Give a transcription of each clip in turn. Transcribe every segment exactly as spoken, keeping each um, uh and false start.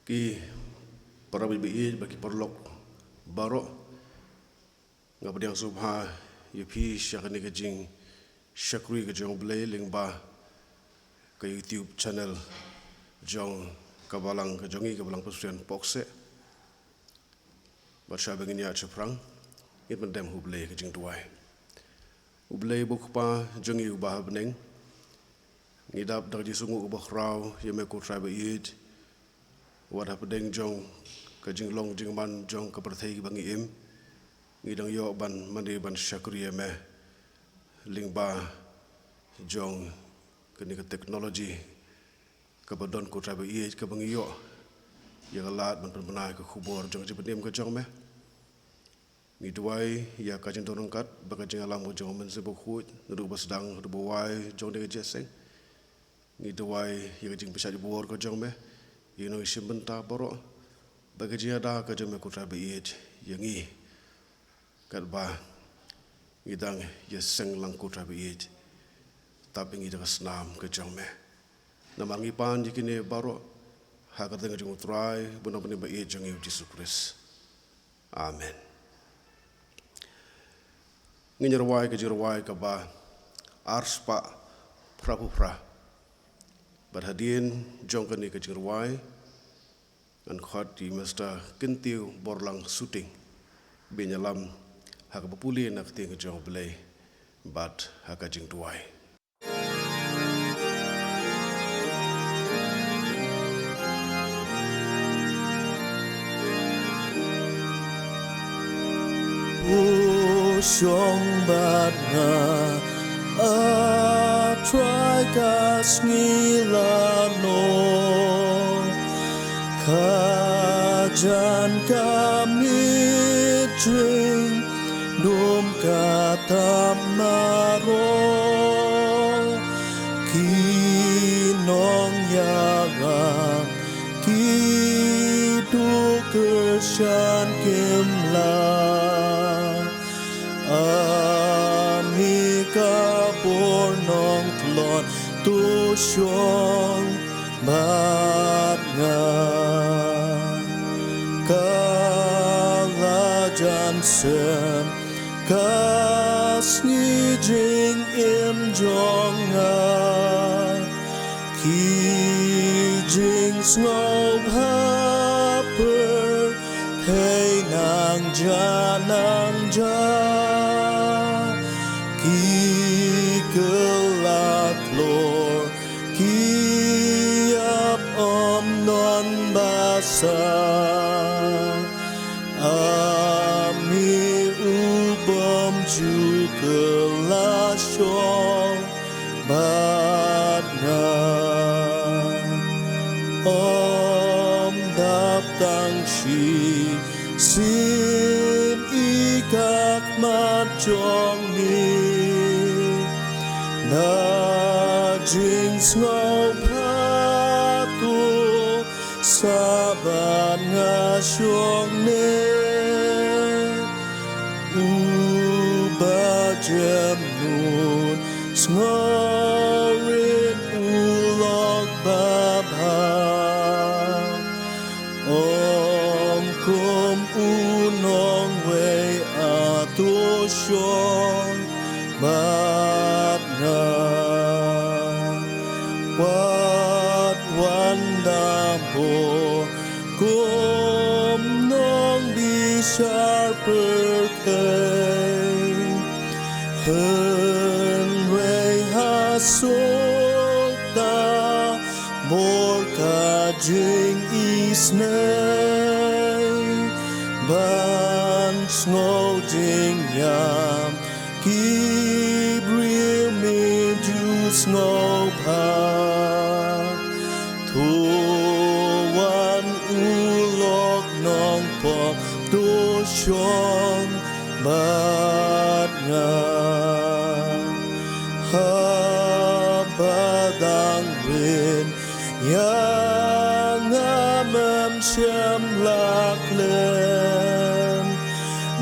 Ki para bangeit ba ïeit bad ki paralok baroh, nga pdiang sngewbha ïa phi sha kane ka jingshakri ka jong U Blei lyngba ka YouTube channel jong ka Balang ka jong ngi, ka Balang Presbyterian Pokse. Bad shwa ban ngin ïaid shaphrang, ngin pyndem ha U Blei ka jingduwai. U Blei uba U Kpa jong ngi uba ha bneng, ngi dap da ka jingsngewnguh kaba khraw ïa me ko Trai ba ïeit, wat hapdeng jong ka jinglong jingman jong ka pyrthei ba ngi im, ngi dang ïoh ban mane ban shakri ïa me lyngba jong kane ka technology kaba don ko Trai ba ïeit, kaba ngi ïoh ïa ka lad ban pynbna ïa ka khubor jong ka jingpynim ka jong me. Ngi duwai ïa ka jingdon ryngkat bad ka jingïalam ka jong U Mynsiem Bakhuid, naduh ba sdang haduh ba wai jong kane ka jingïaseng. Ngi duwai ïa ka jingpynshait bor ka jong me ïa ki nongshim bynta baroh, bad ka jingïada ka jong me ko Trai ba ïeit ïa ngi, katba ngi dang ïaseng lang ko Trai ba ïeit, tap ïa ngi da ka snam ka jong me. Namar ngi pan ïa kine baroh ha ka kyrteng ka jong U Trai bad U Nongpynim ba ïeit jong ngi U Jisu Khrist. Amen. Ngin ïa rwai ka jingrwai kaba arspah phraphew phra. Bad hadien jong kane ka jingrwai, ngan khot ïa i Mister Kyntiew Borlang Suting ban ïalam ha kaba pule na ka ktien ka jong U Blei bad ha ka jingduwai. U shong bad nga, A Trai, ka sngi la noh, ka jan ka miet jring, dum ka tap naroh. Ki nongïarap ki duh kyrshan kim lah. A mi ka bor nongtlot, to shong bad nga. Ka la jan sem ka sngi jingim jong nga. Ki jingsngewbha pyrthei nang ja nang ja. Ki kylla khlur, ki ïap ym don basa. A mi u bym ju kylla shong bad nga. Ym dap tang shisien ïa ka khmat jong me. Na jingsngewbha to sah bad nga shong ne. Uba jem nun sngewrit u lok babha. Ym kum u nongwei, A to shong bad nga. Wat wan da bor kum nongbishar pyrthei. Hynrei ha suk ta bor ka jingisynei ban sngew jingïap ki briew me ju sngewbha. To wan u lok nongpop, to shong bad nga. Haba dang rit ïa nga, men shem la khlem.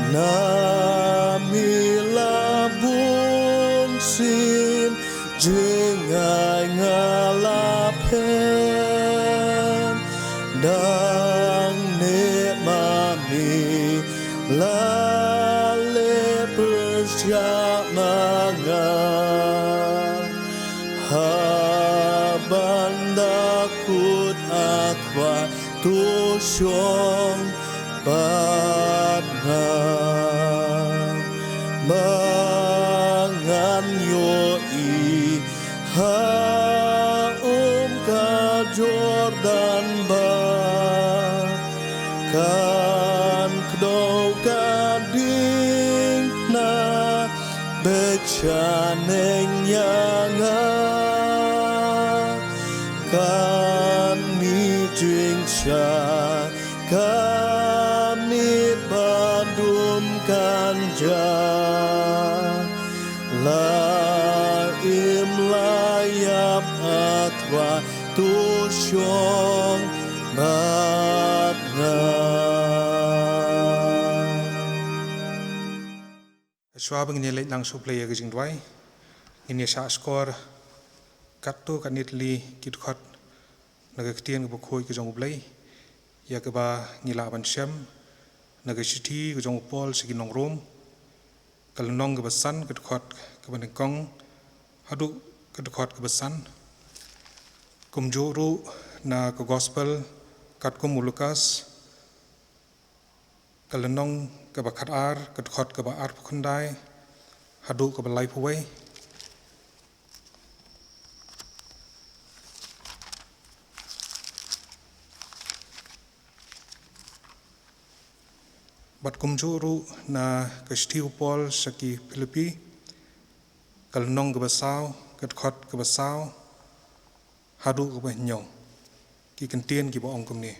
Na me la bun sien jngai, nga la phem. Da Haba nda kut, A Trai, to shong bad nga, ba ngan ïohi ha um ka Jordan ba kan kdew ka diengphna, beit shaneng ïa nga. Kan mih jingshai, kan mih ba dum kan ja. La im la ïap, A Trai, to shong bad nga. Shuwa ba ngin ïa leit lang sha U Blei ïa ka jingduwai, ngin ïa shah shkor katto katne tylli ki dkhot na ka ktien kaba khuid ka jong U Blei, ïa kaba ngi lah ban shem na ka shithi ka jong u Paul sha ki nong Rom, ka lynnong kaba san, ka dkhot kaba nyngkong haduh ka dkhot kaba san. Kumjuh ruh na ka Gospel katkum u Lukas, ka lynnong kaba khatar, ka dkhot kaba arphew khyndai haduh kaba laiphew wei. Bad kumjuh ruh na ka shithi u Paul sha ki Philippi, ka lynnong kaba saw, ka dkhot kaba saw haduh kaba hynñiew. Ki kyntien kiba ong kumne: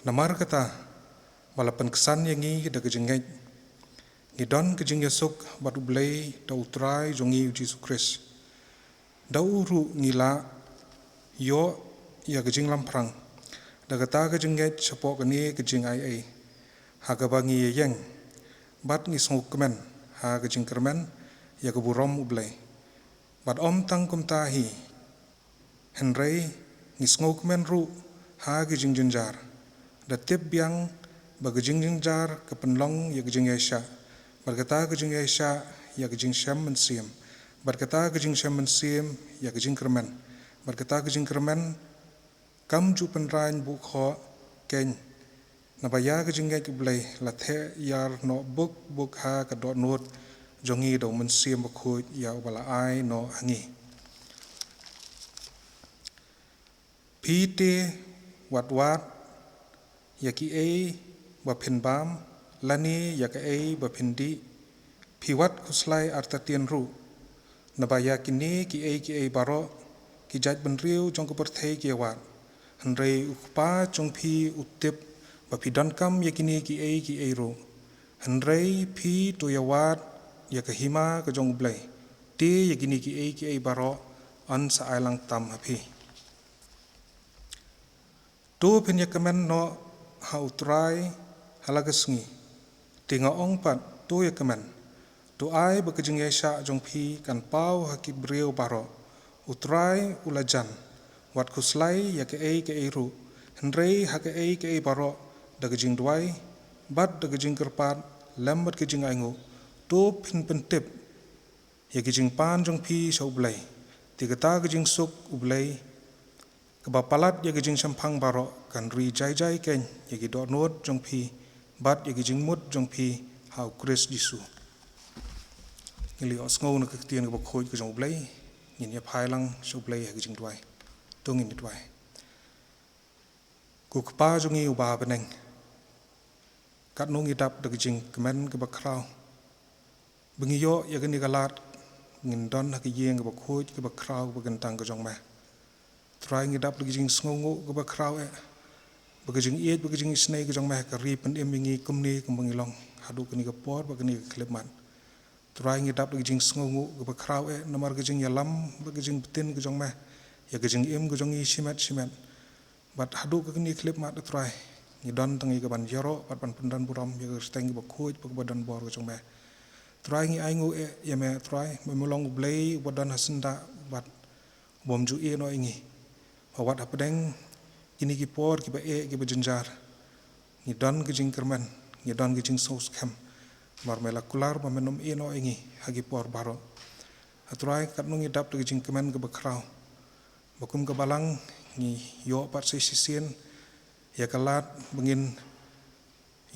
Namar kata, ba la pynksan ïa ngi da ka jingngeit, ngi don ka jingïasuk bad U Blei da U Trai jong ngi U Jisu Khrist. Da u ruh ngi la ïoh ïa ka jinglamphrang da kata ka jingngeit shapoh kane ka jingaiei, ha kaba ngi ïeng, bad ngi sngewkmen ha ka jingkyrmen ïa ka burom U Blei. Bad ym tang kumta hi, hynrei ngi sngewkmen ruh ha ka jingjynjar, da tip biang ba ka jingjynjar ka pynlong ïa ka jingïaishah, bad kata ka jingïaishah ïa ka jingshem mynsiem, bad kata ka jingshem mynsiem ïa ka jingkyrmen, bad kata ka jingkyrmen kam ju pynraiñ buh khoh keiñ, naba ïa ka jingngeit U Blei la theh ïar noh buk buk ha ka dohnud jong ngi da U Mynsiem Bakhuid ïa uba la ai noh ha ngi. Phi te wat wad ïa kiei ba phin bam, lane ïa kaei ba phin dih, phi wat khuslai artatien ruh. Naba ïa kine kiei kiei baroh ki jaitbynriew jong ka pyrthei ki ïa wad. Hynrei U Kpa jong phi u tip ba phi donkam ïa kine kiei kiei ruh. Hynrei phi to ïa wad ïa ka hima ka jong U Blei, te ïa kine kiei kiei baroh yn sa ai lang tam ha phi. To phin ïa kmen noh ha U Trai ha la ka sngi. Te nga ong pat, to ïa kmen. To ai ba ka jingïaishah jong phi kan paw ha ki briew baroh. U Trai u la jan. Wat khuslai ïa kaei kaei ruh, hynrei ha kaei kaei baroh, da ka jingduwai bad da ka jingkyrpad lem bad ka jingainguh, to phin pyntip ïa ki jingpan jong phi sha U Blei. Te kata ka jingsuk U Blei, kaba palat ïa ki jingshemphang baroh, kan ri jai jai keiñ ïa ki dohnud jong phi bad ïa ki jingmut jong phi ha U Khrist Jisu. Ngi la ïohsngew na ka ktien kaba khuid ka jong U Blei, ngin ïa phai lang sha U Blei ha ka jingduwai. To ngin ïa duwai. Ko Kpa jong ngi uba ha bneng, katno ngi dap da ka jingkmen kaba khraw ba ngi ïoh ïa kane ka lad ngin don ha ka ïing kaba khuid, kaba khraw, kaba kyntang ka jong me. Trai, ngi dap da ka jingsngewnguh kaba khraw eh ba ka jingïeit, ba ka jingisynei ka jong me ka ri pynim ïa ngi kumne kumba ngi long haduh kane ka por bad kane ka khyllipmat. Trai, ngi dap da ka jingsngewnguh kaba khraw eh namar ka jingïalam bad ka jingbtin ka jong me ïa ka jingim ka jong ngi shimet shimet. Bad haduh kane ka khyllipmat, Trai, ngi don tang ïa kaban ïaroh bad ban pyndonburom ïa ka kyrteng kaba khuid bad kaba donbor ka jong me. Trai, ngi ainguh eh ïa me, Trai, ba me long U Blei uba don ha syndah bad bym ju ïehnoh ïa ngi. Ba wat hapdeng kine ki por kiba eh, kiba jynjar, ngi don ka jingkyrmen, ngi don ka jingsngewskhem. Namar me la kular ba men ym ïehnoh ïa ngi ha ki por baroh. A Trai, katno ngi dap da ka jingkmen kaba khraw ba kum ka balang ngi ïoh pat sa shisien ïa ka lad ba ngin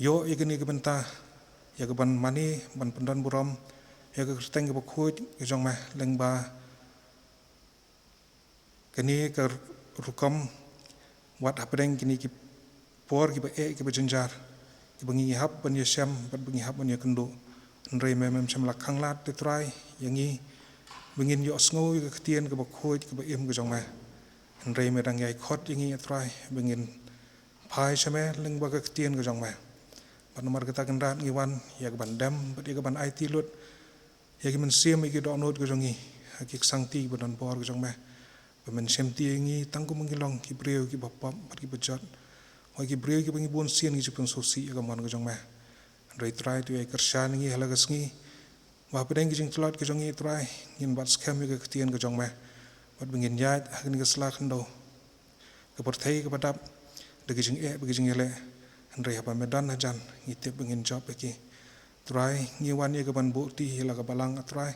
ïoh ïa kane ka bynta, ïa ka ban mane, ban pyndon burom ïa ka kyrteng kaba khuid ka jong me lyngba kane ka rukom, wat hapdeng kine ki por kiba eh kiba jynjar, kiba ngi hap ban ïashem bad ba ngi hap ban ïakynduh. Hynrei me mem shym la khanglad, A Trai, ïa ngi ba ngin ïohsngew ïa ka ktien kaba khuid kaba im ka jong me. Hynrei me dang ïai khot ïa ngi, A Trai, ba ngin phai sha me lyngba ka ktien ka jong me. Bad namar kata Kynrad, ngi wan ïa ka ban dem bad ïa ka ban aiti lut ïa ki mynsiem, ïa ki dohnud ka jong ngi ha ki ksangti kiba don bor ka jong me, ba men shimti ïa ngi tang kum ngi long ki briew kiba pop bad kiba jot, ïa ki briew kiba ngi bun sien ngi ju pynsngewsih ïa ka mon ka jong me. Hynrei Trai, to ïai kyrshan ïa ngi ha la ka sngi, ba hapdeng ki jingtlot ka jong ngi, Trai, ngin bat skhem ïa ka ktien ka jong me, bad ba ngin ïaid ha kane ka sla khyndew, ka pyrthei kaba dap da ki jingeh bad ki jingïaleh. Hynrei haba me don hajan, ngi tip ba ngin jop ïa ki. Trai, ngi wan ïa ka ban buhti ïa la ka balang, A Trai,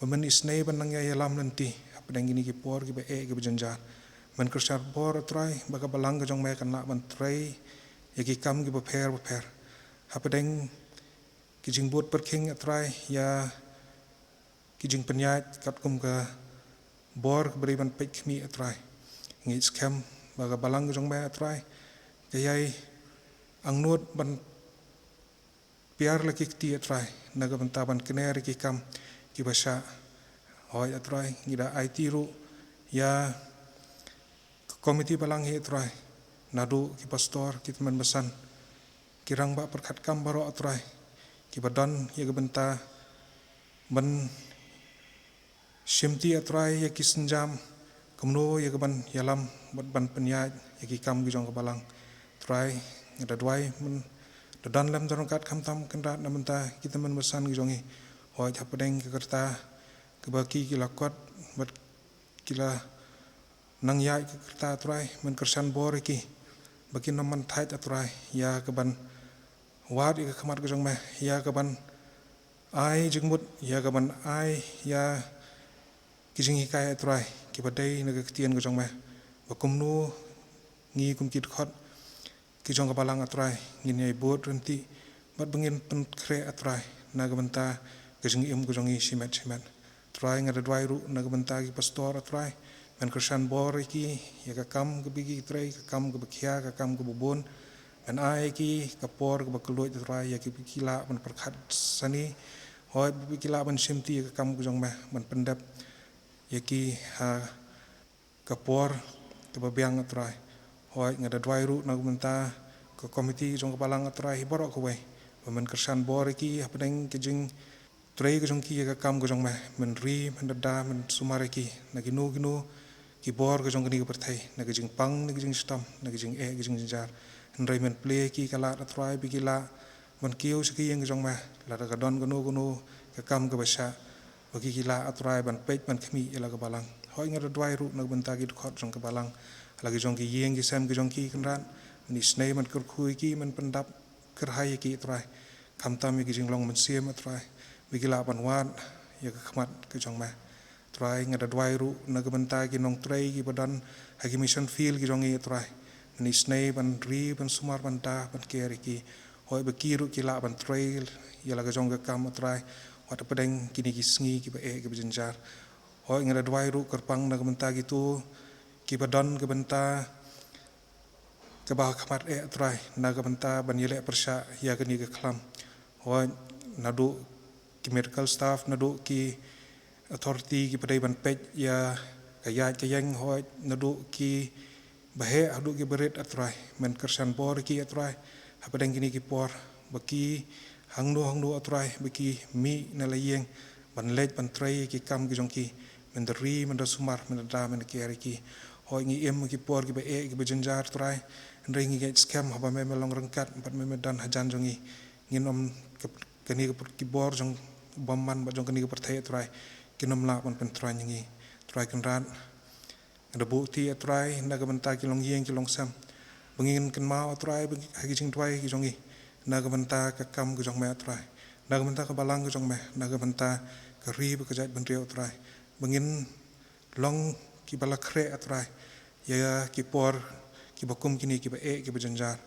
ba men isynei ban nang ïai ïalam lynti hapdeng kine ki por kiba eh kiba jynjar. Men kyrshan bor, A Trai, ba ka balang ka jong me kan lah ban trei ïa ki kam kiba pher bapher hapdeng ki jingbud pyrkhing, A Trai, ïa ki jingpynïaid katkum ka bor kaba dei ban peit khmih, A Trai. Ngi skhem ba ka balang ka jong me, A Trai, ka ïai angnud ban piar la ki kti, A Trai, na ka bynta ban kner ïa ki kam kiba shah. Hooid, A Trai, ngi da aiti ruh ïa ka komiti balang hi, A Trai, naduh ki pastor, ki tymmen basan, ki rangbah pyrkhat kam baroh, A Trai, kiba don ïa ka bynta ban shimti, A Trai, ïa ki sienjam kumno ïa ka ban ïalam bad ban pynïaid ïa ki kam ki jong ka balang. Trai, nga da duwai men da don lem da ryngkat, khamtam Kynrad, na bynta ki tymmen basan ki jong ngi. Hooid, hapdeng ka rta kaba ki, ki la kot bad ki la nang ïaid ka rta, Trai, men kyrshan bor ïa ki ba kin ym man thait, A Trai, ïa ka ban wad ïa ka khmat ka jong me, ïa ka ban ai jingmut, ïa ka ban ai ïa ki jinghikai, A Trai, kiba dei na ka ktien ka jong me, ba kumno ngi kum ki dkhot ki jong ka balang, A Trai, ngin ïai bud ryntih bad ba ngin pynkhreh, A Trai, na ka bynta ka jingim ka jong ngi shimet shimet. Trai, nga da duwai ruh na ka bynta ki pastor, A Trai, men kyrshan bor ïa ki ïa ka kam kaba ki trei, ka kam kaba khia, ka kam kaba bun. Men ai ïa ki ka por kaba kylluid, A Trai, ïa ki ba ki lah ban pyrkhat sani, hooid, ba ki lah ban shimti ïa ka kam ka jong me, ban pyndep ïa ki ha ka por kaba biang, A Trai. Hooid, nga da duwai ruh na ka bynta ka komiti jong ka balang, A Trai, hi baroh kawei, ba men kyrshan bor ïa ki hapdeng ka jingtrei ka jong ki ïa ka kam ka jong me. Men ri, men da da, men sumar ïa ki na kino kino ki bor ka jong kane ka pyrthei, na ka jingpang, na ka jingshitom, na ka jingeh, ka jingjynjar. Hynrei men plie ïa ki ka lad, A Trai, ba ki lah ban kiew sha ka ïing ka jong me, lada ka don kano kano ka kam kaba shah, ba ki, ki lah, A Trai, ban peit ban khmih ïa la ka balang. Hooid, nga da duwai ruh na ka bynta ki dkhot jong ka balang, ha la ki jong ki ïing ki sem ki jong ki, Kynrad, men isynei ban kyrkhu ïa ki, men pyndap kyrhai ïa ki, A Trai, khamtam ïa ki jinglong mynsiem, A Trai, ba ki lah ban wad ïa ka khmat ka jong me. Trai, nga da duwai ruh na ka bynta ki nongtrei kiba don ha ki mission field ki jong ngi, A Trai, men isynei ban ri, ban sumar, ban da, ban care ïa ki. Hooid, ba ki ruh ki lah ban trei ïa la ka jong ka kam, A Trai, wat hapdeng kine ki sngi kiba eh kiba jynjar. Hooid, nga da duwai ruh kyrpang na ka bynta kito kiba don ka bynta kaba ha khmat eh, A Trai, na ka bynta ban ïaleh pyrshah ïa kane ka khlam. Hooid, naduh ki medical staff, naduh ki authority kiba dei ban peit ïa ka ïaid ka ïeng, hooid, naduh ki baheh haduh ki barit, A Trai, men kyrshan bor ïa ki, A Trai, hapdeng kine ki por, ba ki hangno hangno, A Trai, ba ki mih na la ïing ban leit ban trei ïa ki kam ki jong ki, men da ri, men da sumar, men da da, men da care ïa ki. Hooid, ngi im ha ki por kiba eh kiba jynjar, Trai, hynrei ngi ngeit skhem haba me, me long ryngkat bad me, me don hajan jong ngi, ngin ym, ka, kane ka por, ki bor jong u bymman bad jong kane ka pyrthei, A Trai, kin ym lah ban pyntroiñ ïa ngi. Trai Kynrad, nga da buh ïa ki, A Trai, na ka bynta ki longïing ki longsem, ba ngin kynmaw, A Trai, ba ha ki jingduwai ki jong ngi, na ka bynta ka kam ka jong me, A Trai, na ka bynta ka balang ka jong me, na ka bynta ka ri bad ka jaitbynriew, Trai, ba ngin long kiba la khreh, Trai, ïa ki por kiba kum kine, kiba eh, kiba jynjar,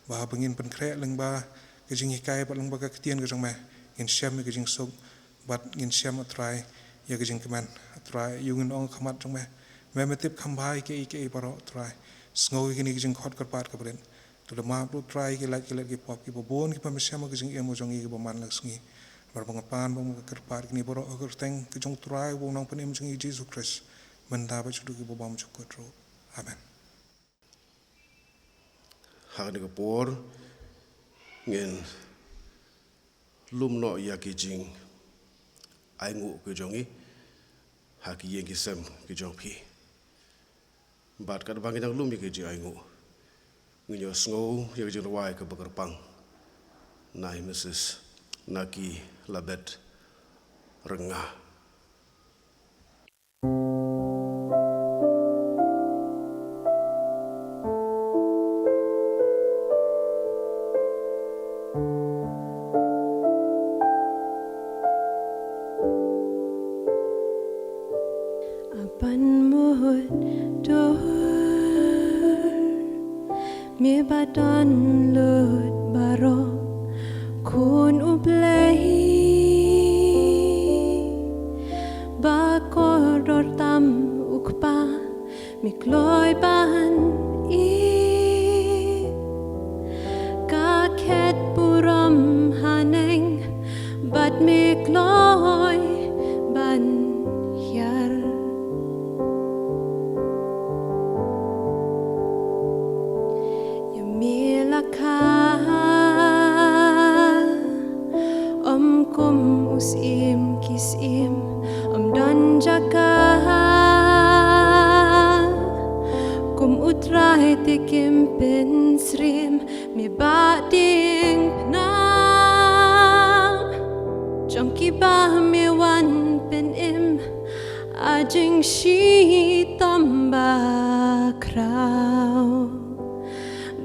ba haba ngin pynkhreh lyngba ka jinghikai bad lyngba ka ktien ka jong me, ngin shem ïa ka jingsuk bad ngin shem, Trai, ïa ka jingkmen. Trai, ïa ngin ong ha khmat jong me, me, me tip kham bha ïa kiei kiei baroh, Trai. Sngew ïa kine ki jingkhot kyrpad kaba rit. To da map ruh, Trai, ki lait ki lait ki pop kiba bun kiba me shem ha ka jingim ka jong ngi kaba man la ka sngi. Namar ba nga pan bad nga kyrpad kine baroh ha ka kyrteng ka jong u Trai bad u Nongpynim jong ngi Jisu Khrist, mynta bad shaduh kiba bymjukut ruh. Amen. Ha kane ka por ngin lum noh ïa ki jingainguh ki jong ngi ha ki ïing ki sem ki jong phi. Bad katba ngi dang lum ïa ki jingainguh, ngin ïohsngew ïa ka jingrwai kaba kyrpang na i Mrs Naki Labet Rynga. A ban mut dur, me ba don lut baroh, Khun U Blei, ba kordor tam u Kpa, me kloi ban ïeit. Ka khet burom haneng, bad me kloi ban hiar. Ïa me la kha, ym kum u syiem ki syiem, ym don jaka. Kum U Trai te kim pynsyriem, me ba diengphna jong kiba me wan pynim ha jingshitom bakhraw,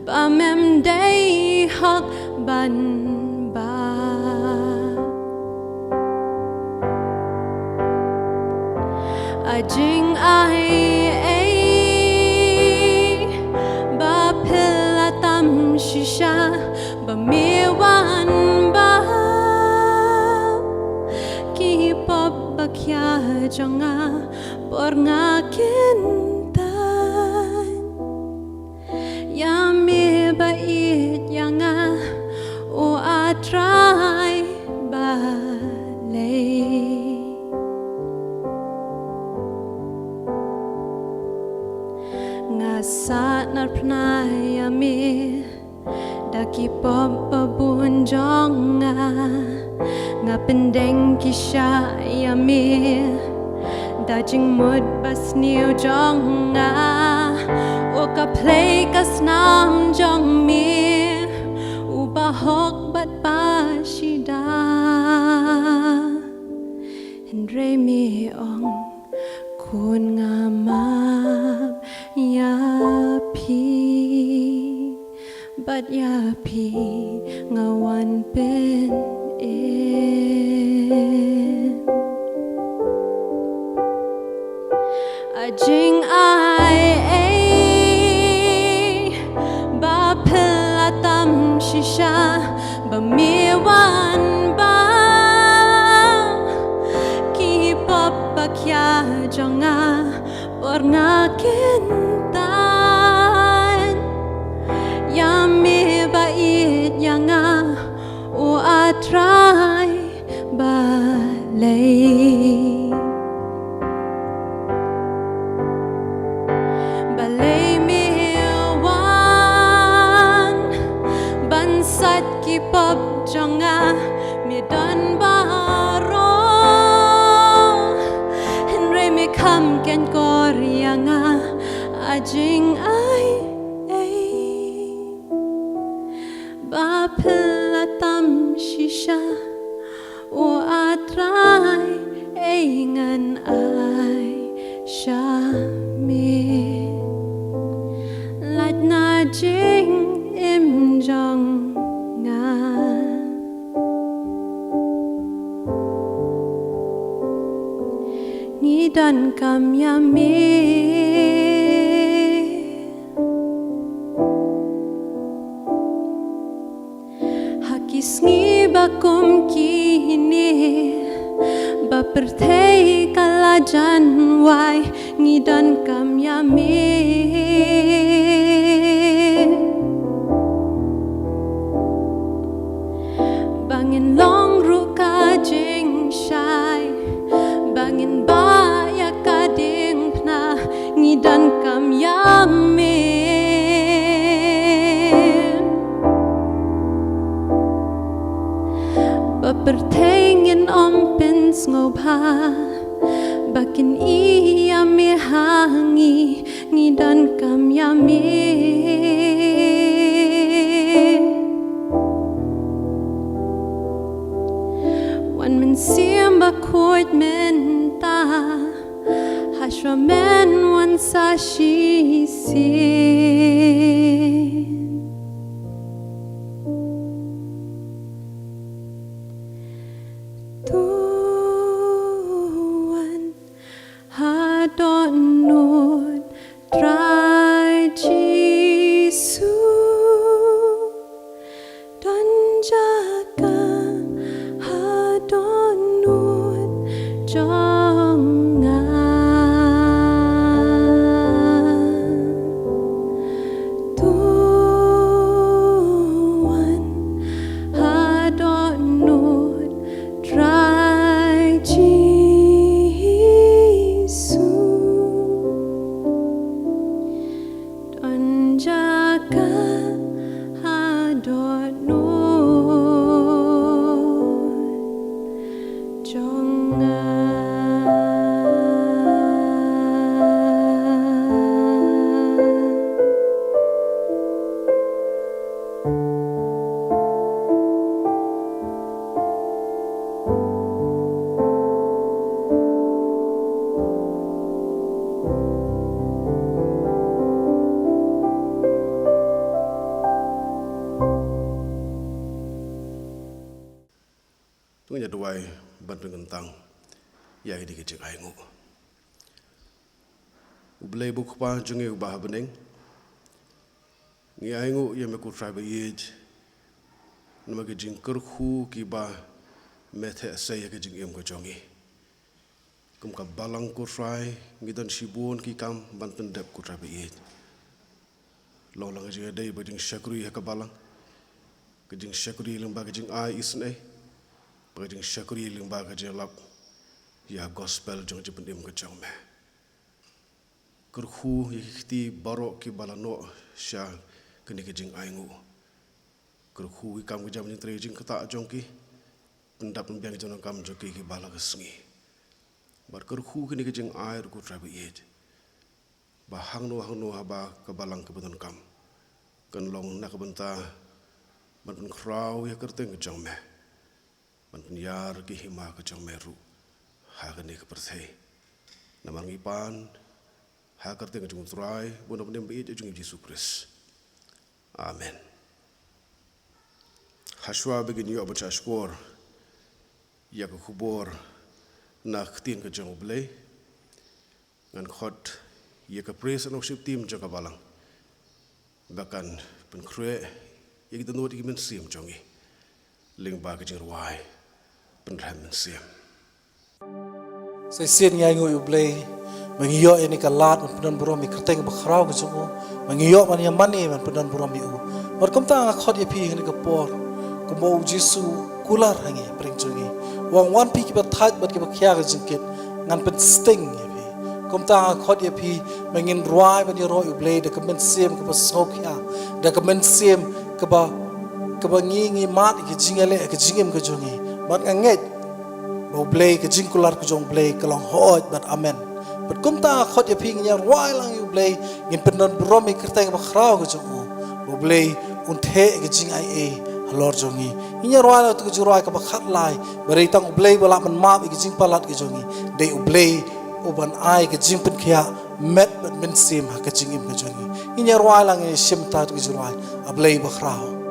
ba mem dei hok ban bam. A jingai ei ba phylla tam shisha, ba me wan bam ki pop ba khia jong nga, por nga kyntait. Ïa me ba ïeit ïa nga, O A Trai balei. Nga sahnarphna ïa me da ki pop ba bun jong nga. Nga pyndeng ki sha ïa me da jingmut ba sniew jong nga. O ka plie ka snam jong me, uba hok bad ba shida. Hynrei me ong, khun, nga map ïa phi, bad ïa phi nga wan pynim. A jingai ei ba phylla tam shisha, ba me wan bam ki pop ba khia jong nga, por nga kyntait. Ïa me ba ïeit ïa nga, O A Trai balei. Balei me wan ban sait ki pop jong nga, me don baroh, hynrei me kham khein kor ïa nga. A jingai ei ba phylla tam shisha, O A Trai, ei ngan ai sha me. Lait na jingim jong nga. donkam ïa me. Ha ki sngi ba kum kine, ba pyrthei ka la jan wai, ngi donkam ïa me. Ba ngin long ruh ka jingshai, ba ngin bah ïa ka diengphna, ngi donkam ïa me. Ba pyrthei ngin ym pynsngewbha, ba kin ïa me ha ngi, ngi donkam ïa me. Wan Mynsiem Bakhuid mynta, ha shuwa men wan sa shisien. To wan ha dohnud Trai Jisu, don jaka ha dohnud jong nga. To wan ha dohnud Trai Jisu, don jaka ha dohnud jong nga. To ngin ïa duwai ban pynkyntang ïa kine ki jingainguh. U Blei U Kpa jong ngi uba ha bneng, ngi ainguh ïa me ko Trai ba ïeit, namar ki jingkyrkhu kiba me theh sei ïa ka jingim ka jong ngi. Kum ka balang ko Trai, ngi don shibun ki kam ban pyndep ko Trai ba ïeit. Long lang ka jingïadei bad ka jingshakri ha ka balang, ka jingshakri lyngba ka jingai isynei, bad ka jingshakri lyngba ka jingïalap ïa ka gospel jong ka jingpynim ka jong me. Kyrkhu ïa ki kti baroh kiba la noh sha kane ka jingainguh. Kyrkhu ki kam ki jam jingtrei jingktah jong ki, pyndap pynbiang ki jingdonkam jong ki kiba la ka sngi. Bad kyrkhu kine ki jingai ruh ko Trai ba ïeit, ba hangno hangno haba ka balang kaba donkam, kan long na ka bynta ban pynkhraw ïa ka kyrteng ka jong me, ban pynïar ka hima ka jong me ruh ha kane ka pyrthei. Namar ngi pan ha ka kyrteng ka jong U Trai, U Nongpynim ba ïeit jong ngi U Jisu Khrist. Amen. Hashwa ba ngin ïoh ban shah shkor ïa ka khubor na ka ktien ka jong U Blei, ngan khot ïa ka praise and worship team jong ka balang ba kan pynkhreh ïa ki dohnud ïa ki mynsiem jong ngi lyngba ka jingrwai Pynrhem Mynsiem. Sa shisien ngi ainguh ïa U Blei ba ngi ïoh ïa kane ka lad ban pyndon burom ïa ka kyrteng ba khraw ka jong U, ba ngi ïoh ban ïa mane ban pyndon burom ïa U. Bad kumta nga khot ïa phi ha kane ka por, kumba U Jisu kular ha ngi, hapdeng jong ngi, u ong, wan phi kiba thait bad kiba khia ka jingkit, ngan pynsting ïa phi. Kumta nga khot ïa phi ba ngin rwai ban ïaroh ïa U Blei da ka mynsiem kaba sngewkhia, da ka mynsiem kaba, kaba ngi, ngi mad ïa ka jingïaleh, ka jingim ka jong ngi. Bad nga ngeit ba U Blei, ka jingkular ka jong U Blei ka long hooid bad amen. Bad kumta nga khot ïa phi, ngin ïa rwai lang ïa U Blei, ngin pyndon burom ïa ka kyrteng ba khraw ka jong U. Ba U Blei un theh ïa ka jingai ei halor jong ngi. Ngin ïa rwai lang ïa ka jingrwai kaba khatlai, Ba dei tang U Blei ba lah ban map ïa ka jingpalat ka jong ngi. Dei U Blei uban ai ka jingpynkhiah met bad mynsiem ha ka jingim ka jong ngi. Ngin ïa rwai lang, ngin ïa shim ïa ka jingrwai A Blei Bakhraw.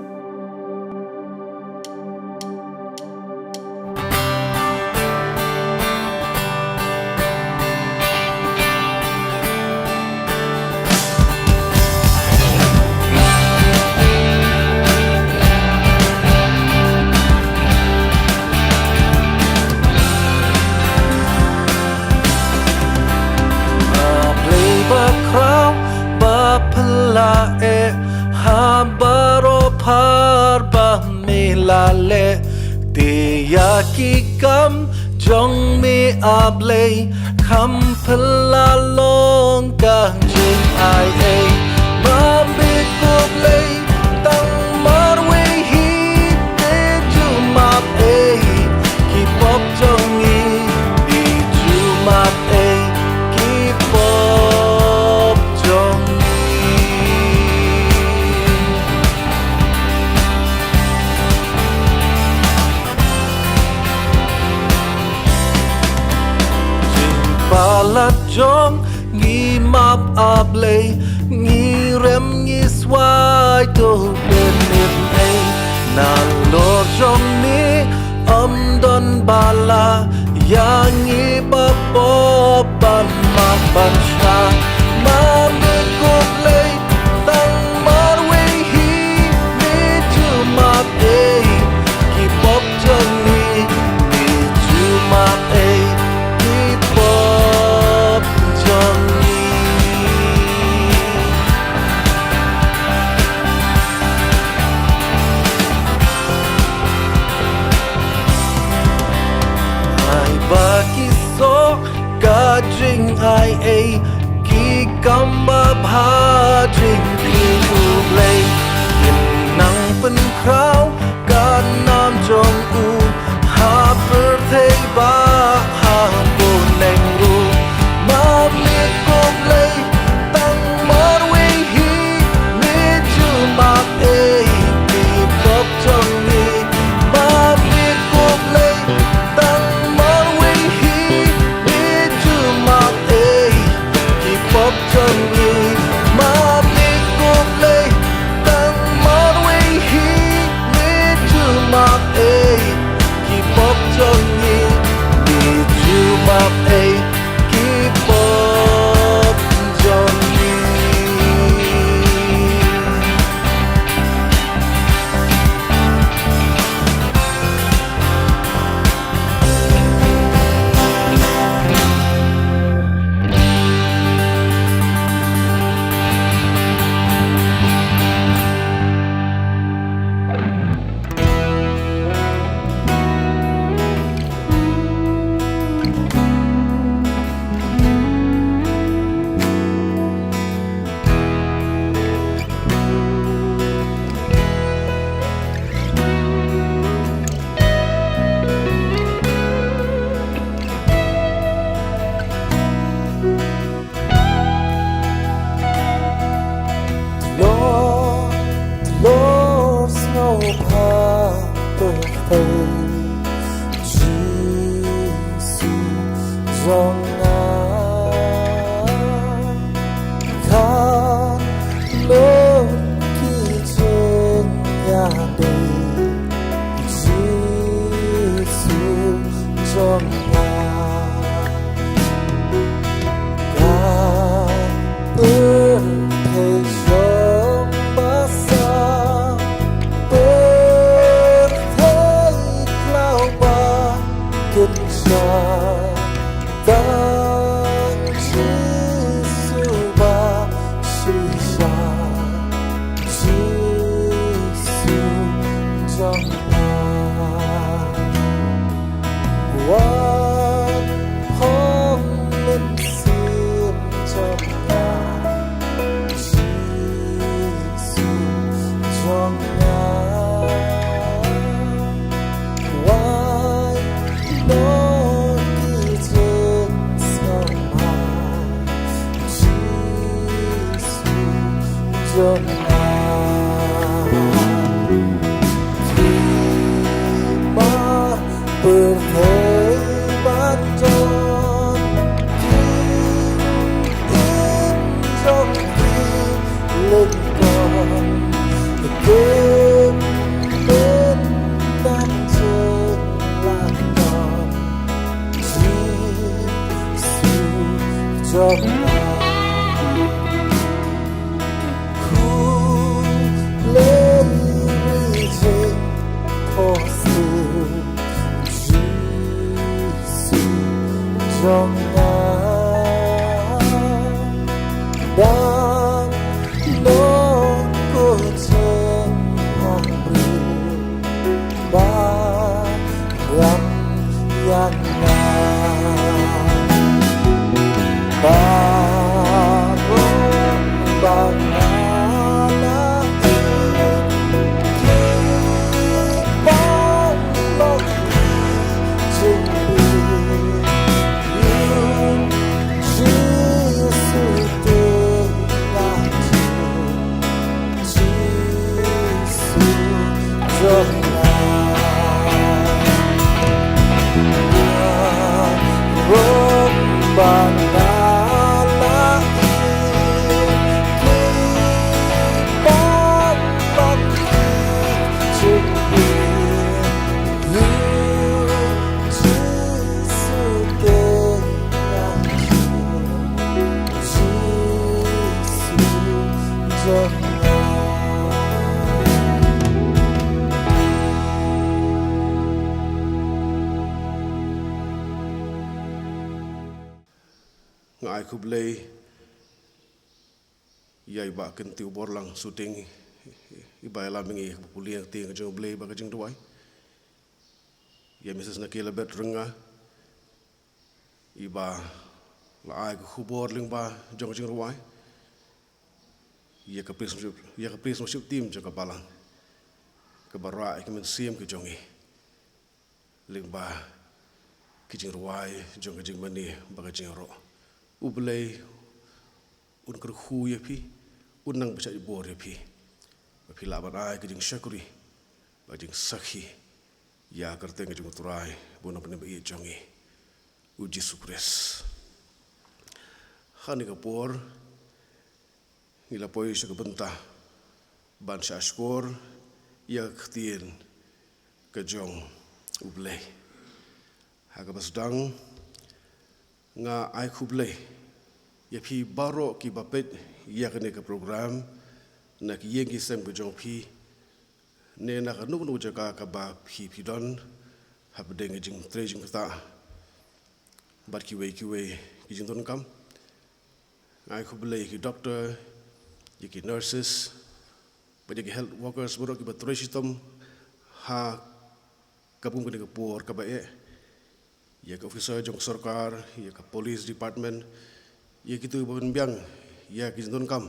la leh te ïa ki kam jong me, A Blei, kham pynlah long ka jingai ei. Ma me khublei tang marwei hi, me ju map ei ki pop jong ngi, me ju map ei ki pop jong ngi. Jingpalat jong ngi map, A Blei, ngi rem ngi swai to bynnin ei. Nalor jong me ym don ba lah ïa ngi ba pop ban map ban shna. Ma me khublei tang marwei hi, me ju map ei ki pop jong ngi, me ju map ei ki pop jong ngi. Ai ba ki soh ka jingai ei, ki kam ba bha jong ngi, U Blei, kin nang pynkhraw ka nam jong u ha pyrthei bad ha bneng ruh. Ma me khublei tang marwei hi, me ju map ei ki pop jong ngi. Ma me khublei tang marwei hi, me ju map ei ki pop jong ngi. Ma me khublei tang marwei hi, me ju map ei ki pop jong ngi, me ju map ei ki pop jong ngi. Lord, Lord, sngewbha pyrthei, Jisu jong nga. Khlad lut ki jingïadei, Jisu jong nga. Ka pyrthei jong ba sah, pyrthei khlaw ba kynjah, tang Jisu ba shisha, Jisu jong nga. Wan phong mynsiem jong nga, Jisu jong nga. Wai noh ki jingsngewbha, Jisu jong nga. Pyrthei ban don, ki im jong ki lyngkot, kim bynta jinglaitluid, Jisu jong nga. Khublei ri jingphohsniew, Jisu jong nga. Dang noh ko jingpang briew, Nga ai khublei ïa i Bah Kyntiew Borlang Suting, i ba ïalam ïa ngi ha ka pule ïa ka ktien ka jong U Blei bad ka jingduwai. Ïa Mrs Nakilabeth Rynga, i ba la ai ka khubor lyngba jong ka jingrwai. Ïa ka praise and worship, ïa ka praise and worship team jong ka balang, kaba rah ïa ka mynsiem ka jong ngi lyngba ki jingrwai jong ka jingmane bad ka jingïaroh. U Blei un kyrkhu ïa phi, un nang pynshait bor ïa phi, ba phi lah ban ai ka jingshakri bad jingsakhi ïa ka kyrteng ka jong U Trai bad U Nongpynim ba ïeit jong ngi, U Jisu Khrist. Ha kane ka por ngi la poi sha ka bynta ban shahshkor ïa ka ktien ka jong U Blei. Ha kaba sdang, nga ai khublei ïa phi baroh kiba peit ïa kane ka program na ki ïing ki sem ka jong phi, ne na kano kano ka jaka kaba phi phi don, hapdeng ka jingtrei jingktah bad kiwei kiwei ki jingdonkam. Nga ai khublei ïa ki doktor, ïa ki nurses bad ïa ki health workers baroh kiba trei shitom ha ka bun kane ka por kaba eh, ïa ki officer jong ka sorkar, ïa ka police department, ïa kito kiba pynbiang ïa ki jingdonkam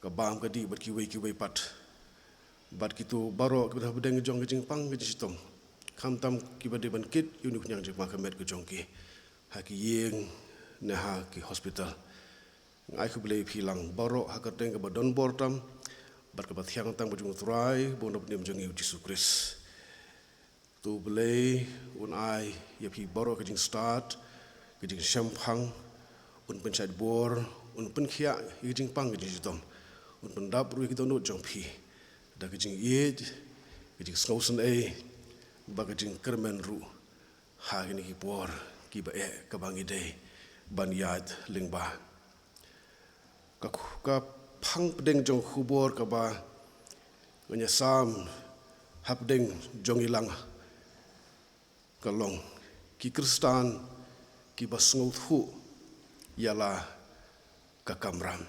ka bam ka dih bad kiwei kiwei pat, bad kito baroh kiba don hapdeng jong ka jingpang ka jingshitom, khamtam kiba dei ban kit ïa une u khñiang jingpang ka met ka jong ki ha ki ïing ne ha ki hospital. Nga ai khublei ïa phi lang baroh ha ka kyrteng kaba don bor tam bad kaba thiang tam ka jong U Trai bad U Nongpynim jong ngi, U Jisu Khrist. To U Blei un ai ïa phi baroh ka jingstad, ka jingshemphang, un pynshait bor, un pynkhiah ïa ka jingpang ka jingshitom, un pyndap ruh ïa ki dohnud jong phi da ka jingïeit, ka jingsngewsynei bad ka jingkyrmen ruh ha kine ki por kiba eh kaba ngi dei ban ïaid lyngba. Ka, ka phang pdeng jong ka khubor kaba ngan ïasam hapdeng jong ngi lang ka long ki Khristan kiba sngewthuh ïa la ka kamram.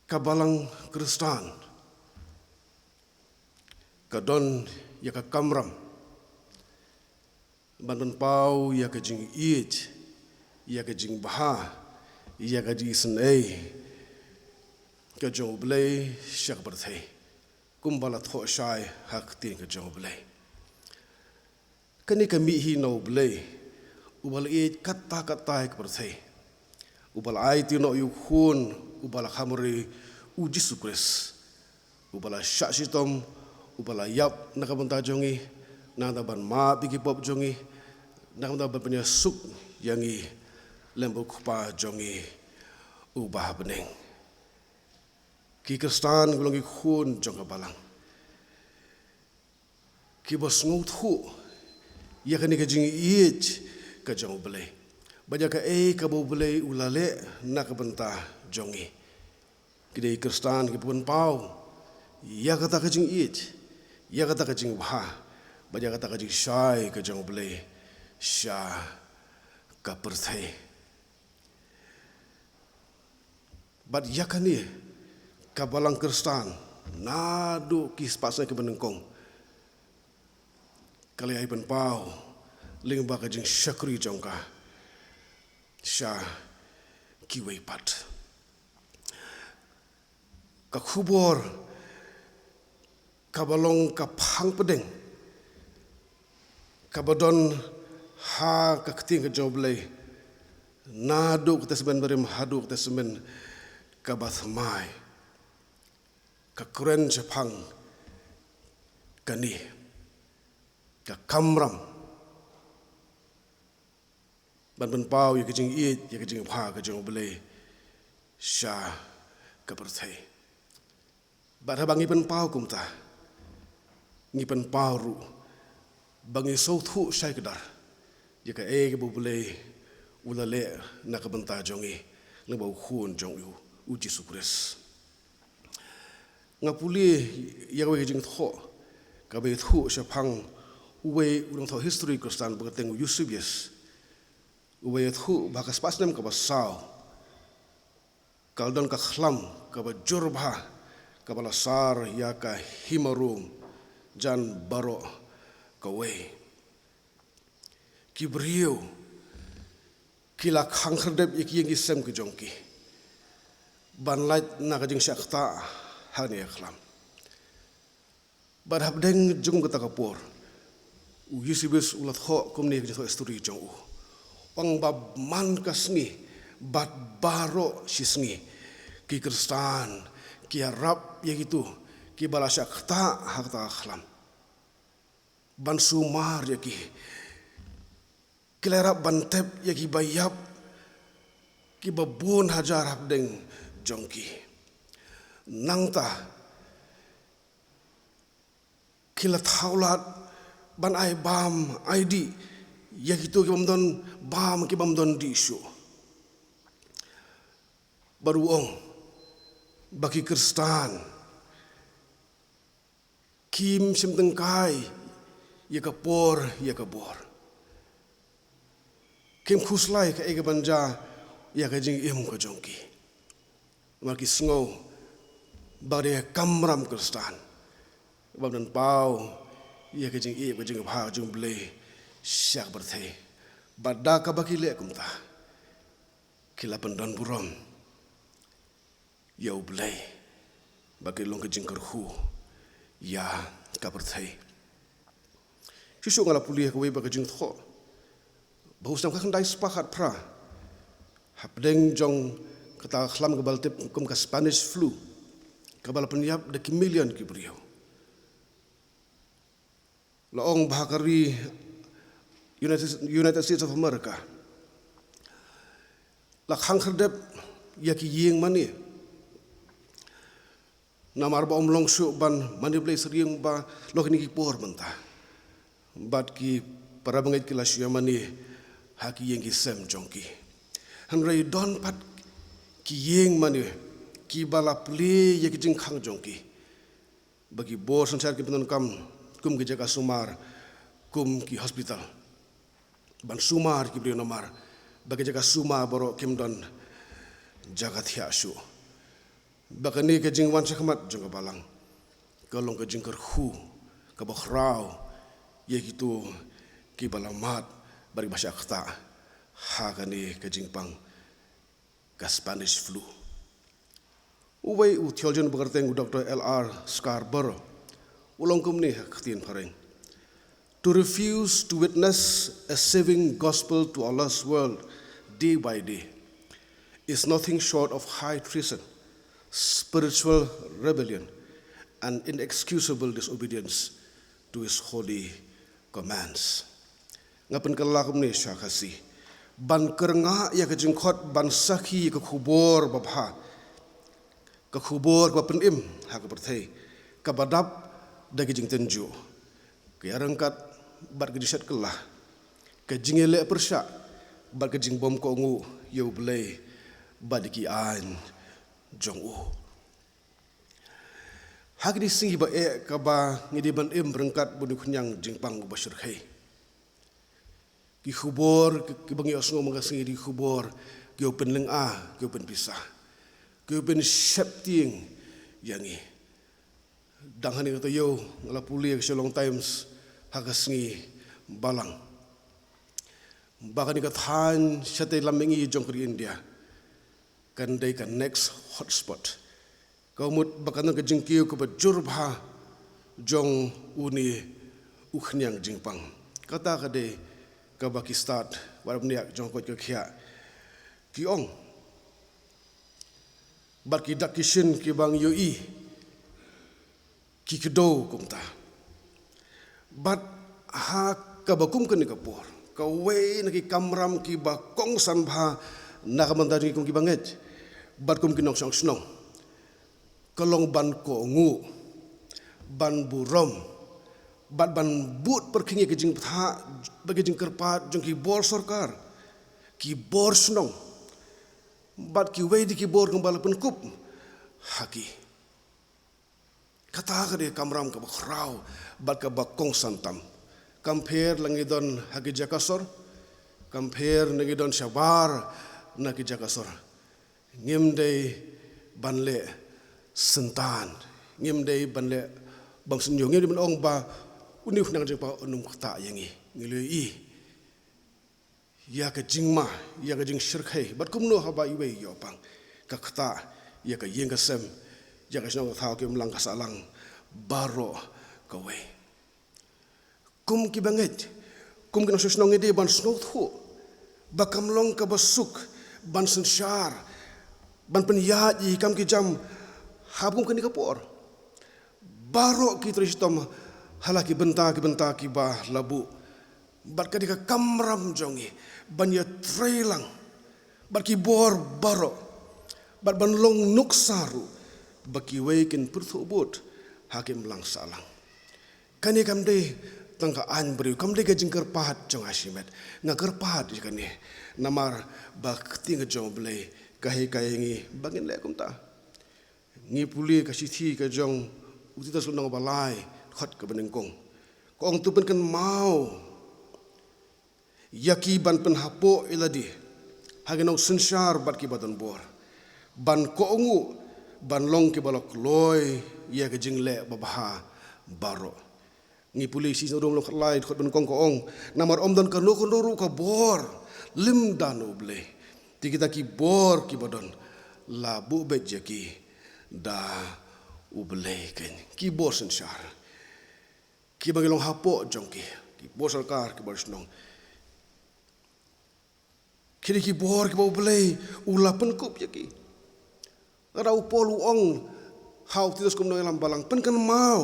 Ka balang Khristan ka don ïa ka kamram ban pynpaw ïa ka jingïeit, ïa ka jingbha, ïa ka jingisynei ka jong U Blei sha ka pyrthei, kumba la thoh shai ha ka ktien ka jong U Blei. Kane ka mih hi na U Blei uba la ïeit katta katta ïa ka pyrthei, uba la aiti noh ïa u Khun uba la khamri, U Jisu Khrist, uba la shah shitom, uba la ïap na ka bynta jong ngi, na ka bynta ban map ïa ki pop jong ngi, na ka bynta ban pynïasuk ïa ngi lem bad U Kpa jong ngi uba ha bneng. Ki Khristan ki long ki khun jong ka balang kiba sngewthuh ïa kane ka jingïeit ka jong U Blei, bad ïa kaei kaba U Blei u la leh na ka bynta jong ngi. Ki dei ki Khristan kiba pynpaw ïa kata ka jingïeit, ïa kata ka jingbha, bad ïa kata ka jingshai ka jong U Blei sha ka pyrthei. Bad ïa kane ka balang Khristan, naduh ki spah snem kiba nyngkong, ka la ïai pynpaw lyngba ka jingshakri jong ka sha kiwei pat. Ka khubor kaba long ka phang pdeng kaba don ha ka ktien ka jong U Blei, naduh ka Testament Barim haduh ka Testament kaba Thymmai, ka kren shaphang kane ka kamram ban pynpaw ïa ka jingïeit, ïa ka jingbha ka jong U Blei sha ka pyrthei. Bad haba ngi pynpaw kumta, ngi pynpaw ruh ba ngi sngewthuh shai kdar ïa kaei kaba U Blei u la leh na ka bynta jong ngi lyngba u Khun jong u, u Jisu Khrist. Nga pule ïa kawei ka jingthoh kaba ïathuh shaphang uwei u nongthoh history Khristan ba kyrteng u Eusebius, uba ïathuh ba ha ka spah snem kaba saw ka la don ka khlam kaba jur bha kaba la sar ïa ka hima Rom jan baroh kawei. Ki briew ki la khang khyrdep ïa ki ïing ki sem ki jong ki ban lait na ka jingshah ktah ha kane ka khlam. Bad hapdeng jong kata ka por, u Eusebius u la thoh kumne ha ka jingthoh history jong u. Ong ba man ka sngi bad baroh shi sngi ki Khristan ki ïarap ïa kito kiba la shah ktah ha kata ka khlam ban sumar ïa ki. Ki la ïarap ban tep ïa kiba ïap, kiba bun hajar hapdeng jong ki. Nangta ki la thaw lad ban ai bam ai dih ïa kito kibym don bam kibym don dih shuh. Bad u ong ba ki Khristan kim shym tyngkai ïa ka por ïa ka bor. Kim khuslai kaei kaban jia ïa ka jingim ka jong ki. Namar ki sngew ba ka dei ka kamram Khristan bym don paw ïa ka jingïeit, ka jingkyrpad jong U Blei sha ka pyrthei. Bad da kaba ki leh kumta ki la pyndonburom ïa U Blei bad ki long ka jingkyrkhu ïa ka pyrthei. Shuh shuh nga la pule ha kawei pat ka jingthoh ba ha u snem khatkhyndai spah khatphra, hapdeng jong kata ka khlam kaba la tip kum ka Spanish flu kaba la pynïap da ki million ki briew, la ong ba ha ka ri United, United States of America la khang khyrdep ïa ki ïing mane. Namar ba ym long shuh ban mane Blei syriem ba long kine ki por mynta. Bad ki para bangeit ki la shu ïa mane ha ki ïing ki sem jong ki. Hynrei don pat ki ïing mane kiba la plie ïa ki jingkhang jong ki ba ki bor synshar ki pyndonkam kum ki jaka sumar, kum ki hospital ban sumar ki briew namar ba ki jaka sumar baroh kim don jaka thiah shuh. Ba kane ka jingwan shakhmat jong ka balang ka long ka jingkyrkhu kaba khraw ïa kito kiba la mad bad kiba shah ktah ha kane ka jingpang ka Spanish flu. Uwei u theologian ba kyrteng u Doctor L R Scarborough u la ong kumne ha ka ktien phareng: "To refuse to witness a saving gospel to a lost world day by day is nothing short of high treason, spiritual rebellion, and inexcusable disobedience to his holy commands." Nga pynkylla kumne sha Khasi: ban kyrngah ïa ka jingkhot ban sakhi ïa ka khubor babha, ka khubor kaba pynim ha ka pyrthei kaba dap da ki jingtynjuh, ka ïaryngkat bad ka jingshet kylla, ka jingïaleh pyrshah bad ka jingbym kohnguh ïa U Blei bad ïa ki aiñ jong u. Ha kine ki sngi ba eh kaba ngi dei ban im ryngkat bad une u khñiang jingpang uba shyrkhei, ki khubor ki, kiba ngi ïohsngew man ka sngi ki khubor kiba pynlynga, kiba pynpisa, kiba pynsheptieng ïa ngi. Dang hangne ka taïew nga la pule ïa ka Shillong Times ha ka sngi Balang ba kane ka thaiñ shatei lam mihngi jong ka ri India kan dei ka next hotspot. Ka mut ba kan don ka jingkiew kaba jur bha jong une u khñiang jingpang. Kata ka dei kaba ki stad, wat bniah jong ka koit ka khiah ki ong. Bad ki dak ki shin kiba ngi ïohi ki kdew kumta. Bad ha kaba kum kane ka por, kawei na ki kamram kiba kongsan bha na ka bynta jong ngi kum kiba ngeit bad kum ki nongshong shnong ka long ban kohnguh, ban burom bad ban bud pyrkhing ïa ki jingpyrthat bad ki jingkyrpad jong ki bor sorkar ki bor shnong bad kiwei de ki bor kumba la pynkup ha ki. Kata ka dei ka kamram kaba khraw bad kaba kongsan tam. Kam pher la ngi don ha ki jaka sor, kam pher la ngi don shabar na ki jaka sor. Ngim dei ban leh syntan, ngim dei ban leh bym sngewthuh, ngim dei ban ong ba une u khynnah jong pha un ym ktah ïa ngi. Ngi la ïohi ïa ka jingma, ïa ka jingshyrkhei bad kumno haba iwei ïoh pang, ka ktah ïa ka ïing ka sem, ïa ka shnong ka thaw, ka imlang ka sahlang baroh kawei. Kum ki bangeit, kum ki nongshong shnong, ngi dei ban sngewthuh ba kam long kaba suk ban synshar, ban pynïaid ïa ki kam ki jam ha kum kane ka por. Baroh ki trei shitom ha la ki bynta ki bynta kiba la buh. Bad ka dei ka kamram jong ngi ban ïatrei lang bad ki bor baroh, bad ban long nuksa ruh ba kiwei kin pyrthuh bud ha ki imlang sahlang. Kane kam dei tang ka aiñ briew, kam dei ka jingkyrpad jong nga shimet. Nga kyrpad ïa kane namar ba ka ktien ka jong U Blei ka hikai ïa ngi ba ngin leh kumta. Ngi pule ka shithi ka jong u Titus lynnong ba lai, dkhot kaba nyngkong. Ka ong, to pynkynmaw ïa ki ban pynhapoh ïa lade ha ki nongsynshar bad kiba don bor, ban kohnguh ban long kiba la kloi ïa ka jingleh babha baroh. Ngi pule shi Sngi U Rom lynnong khatlai, dkhot ba nyngkong, ka ong, namar ym don kano kano ruh ka bor lymda na U Blei. Te kita ki bor kiba don la buh beit ïa ki da U Blei keiñ. Ki bor synshar, kiba ngi long hapoh jong ki, ki bor sorkar, ki bor shnong, ki dei ki bor kiba U Blei u la pynkup ïa ki. Lada u Paul u ong ha u Titus kum u nongïalam balang, pynkynmaw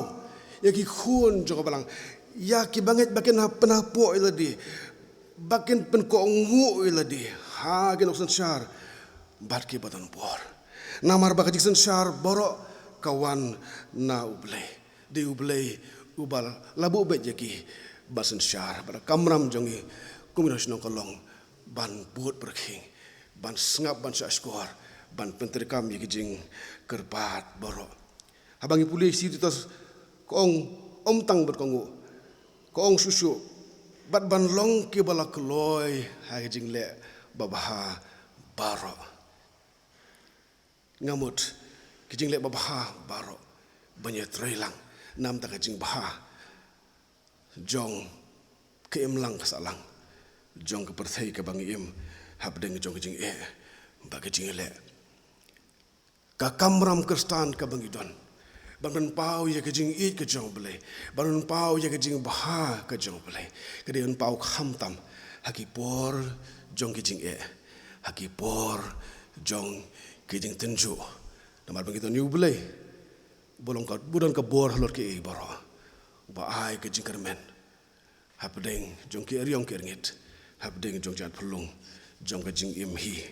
ïa ki khun jong ka balang, ïa ki bangeit, ba kin ha, pynhapoh ïa lade, ba kin pynkohnguh ïa lade ha ki nongsynshar bad kiba don bor. Namar ba ka jingsynshar baroh ka wan na U Blei. Dei U Blei uba la buh beit ïa ki ban synshar, bad ka kamram jong ngi kum ki nongshong shnong ka long ban bud pyrkhing, ban sngap, ban shahshkor, ban pyntreikam ïa ki jingkyrpad baroh. Haba ngi pule shi Titus, ka ong, ym tang ban kohnguh, ka ong shuh shuh, bad ban long kiba la kloi ha ki jingleh babha baroh. Nga mut ki jingleh babha baroh ban ïatrei lang na ka bynta ka jingbha jong ka imlang ka sahlang jong ka pyrthei kaba ngi im hapdeng jong ka jingeh bad ka jingïaleh. Ka kamram Khristan kaba ngi don ban pynpaw ïa ka jingïeit ka jong U Blei, ban pynpaw ïa ka jingbha ka jong U Blei, ka dei ban pynpaw khamtam ha ki por jong ka jingeh, ha ki por jong ka jingtynjuh. Namar ba ngi don ïa U Blei uba long ka, uba don ka bor halor kiei baroh, uba ai ka jingkyrmen hapdeng jong ki eriong ki erngit, hapdeng jong ka jingphyllung jong ka jingim hi.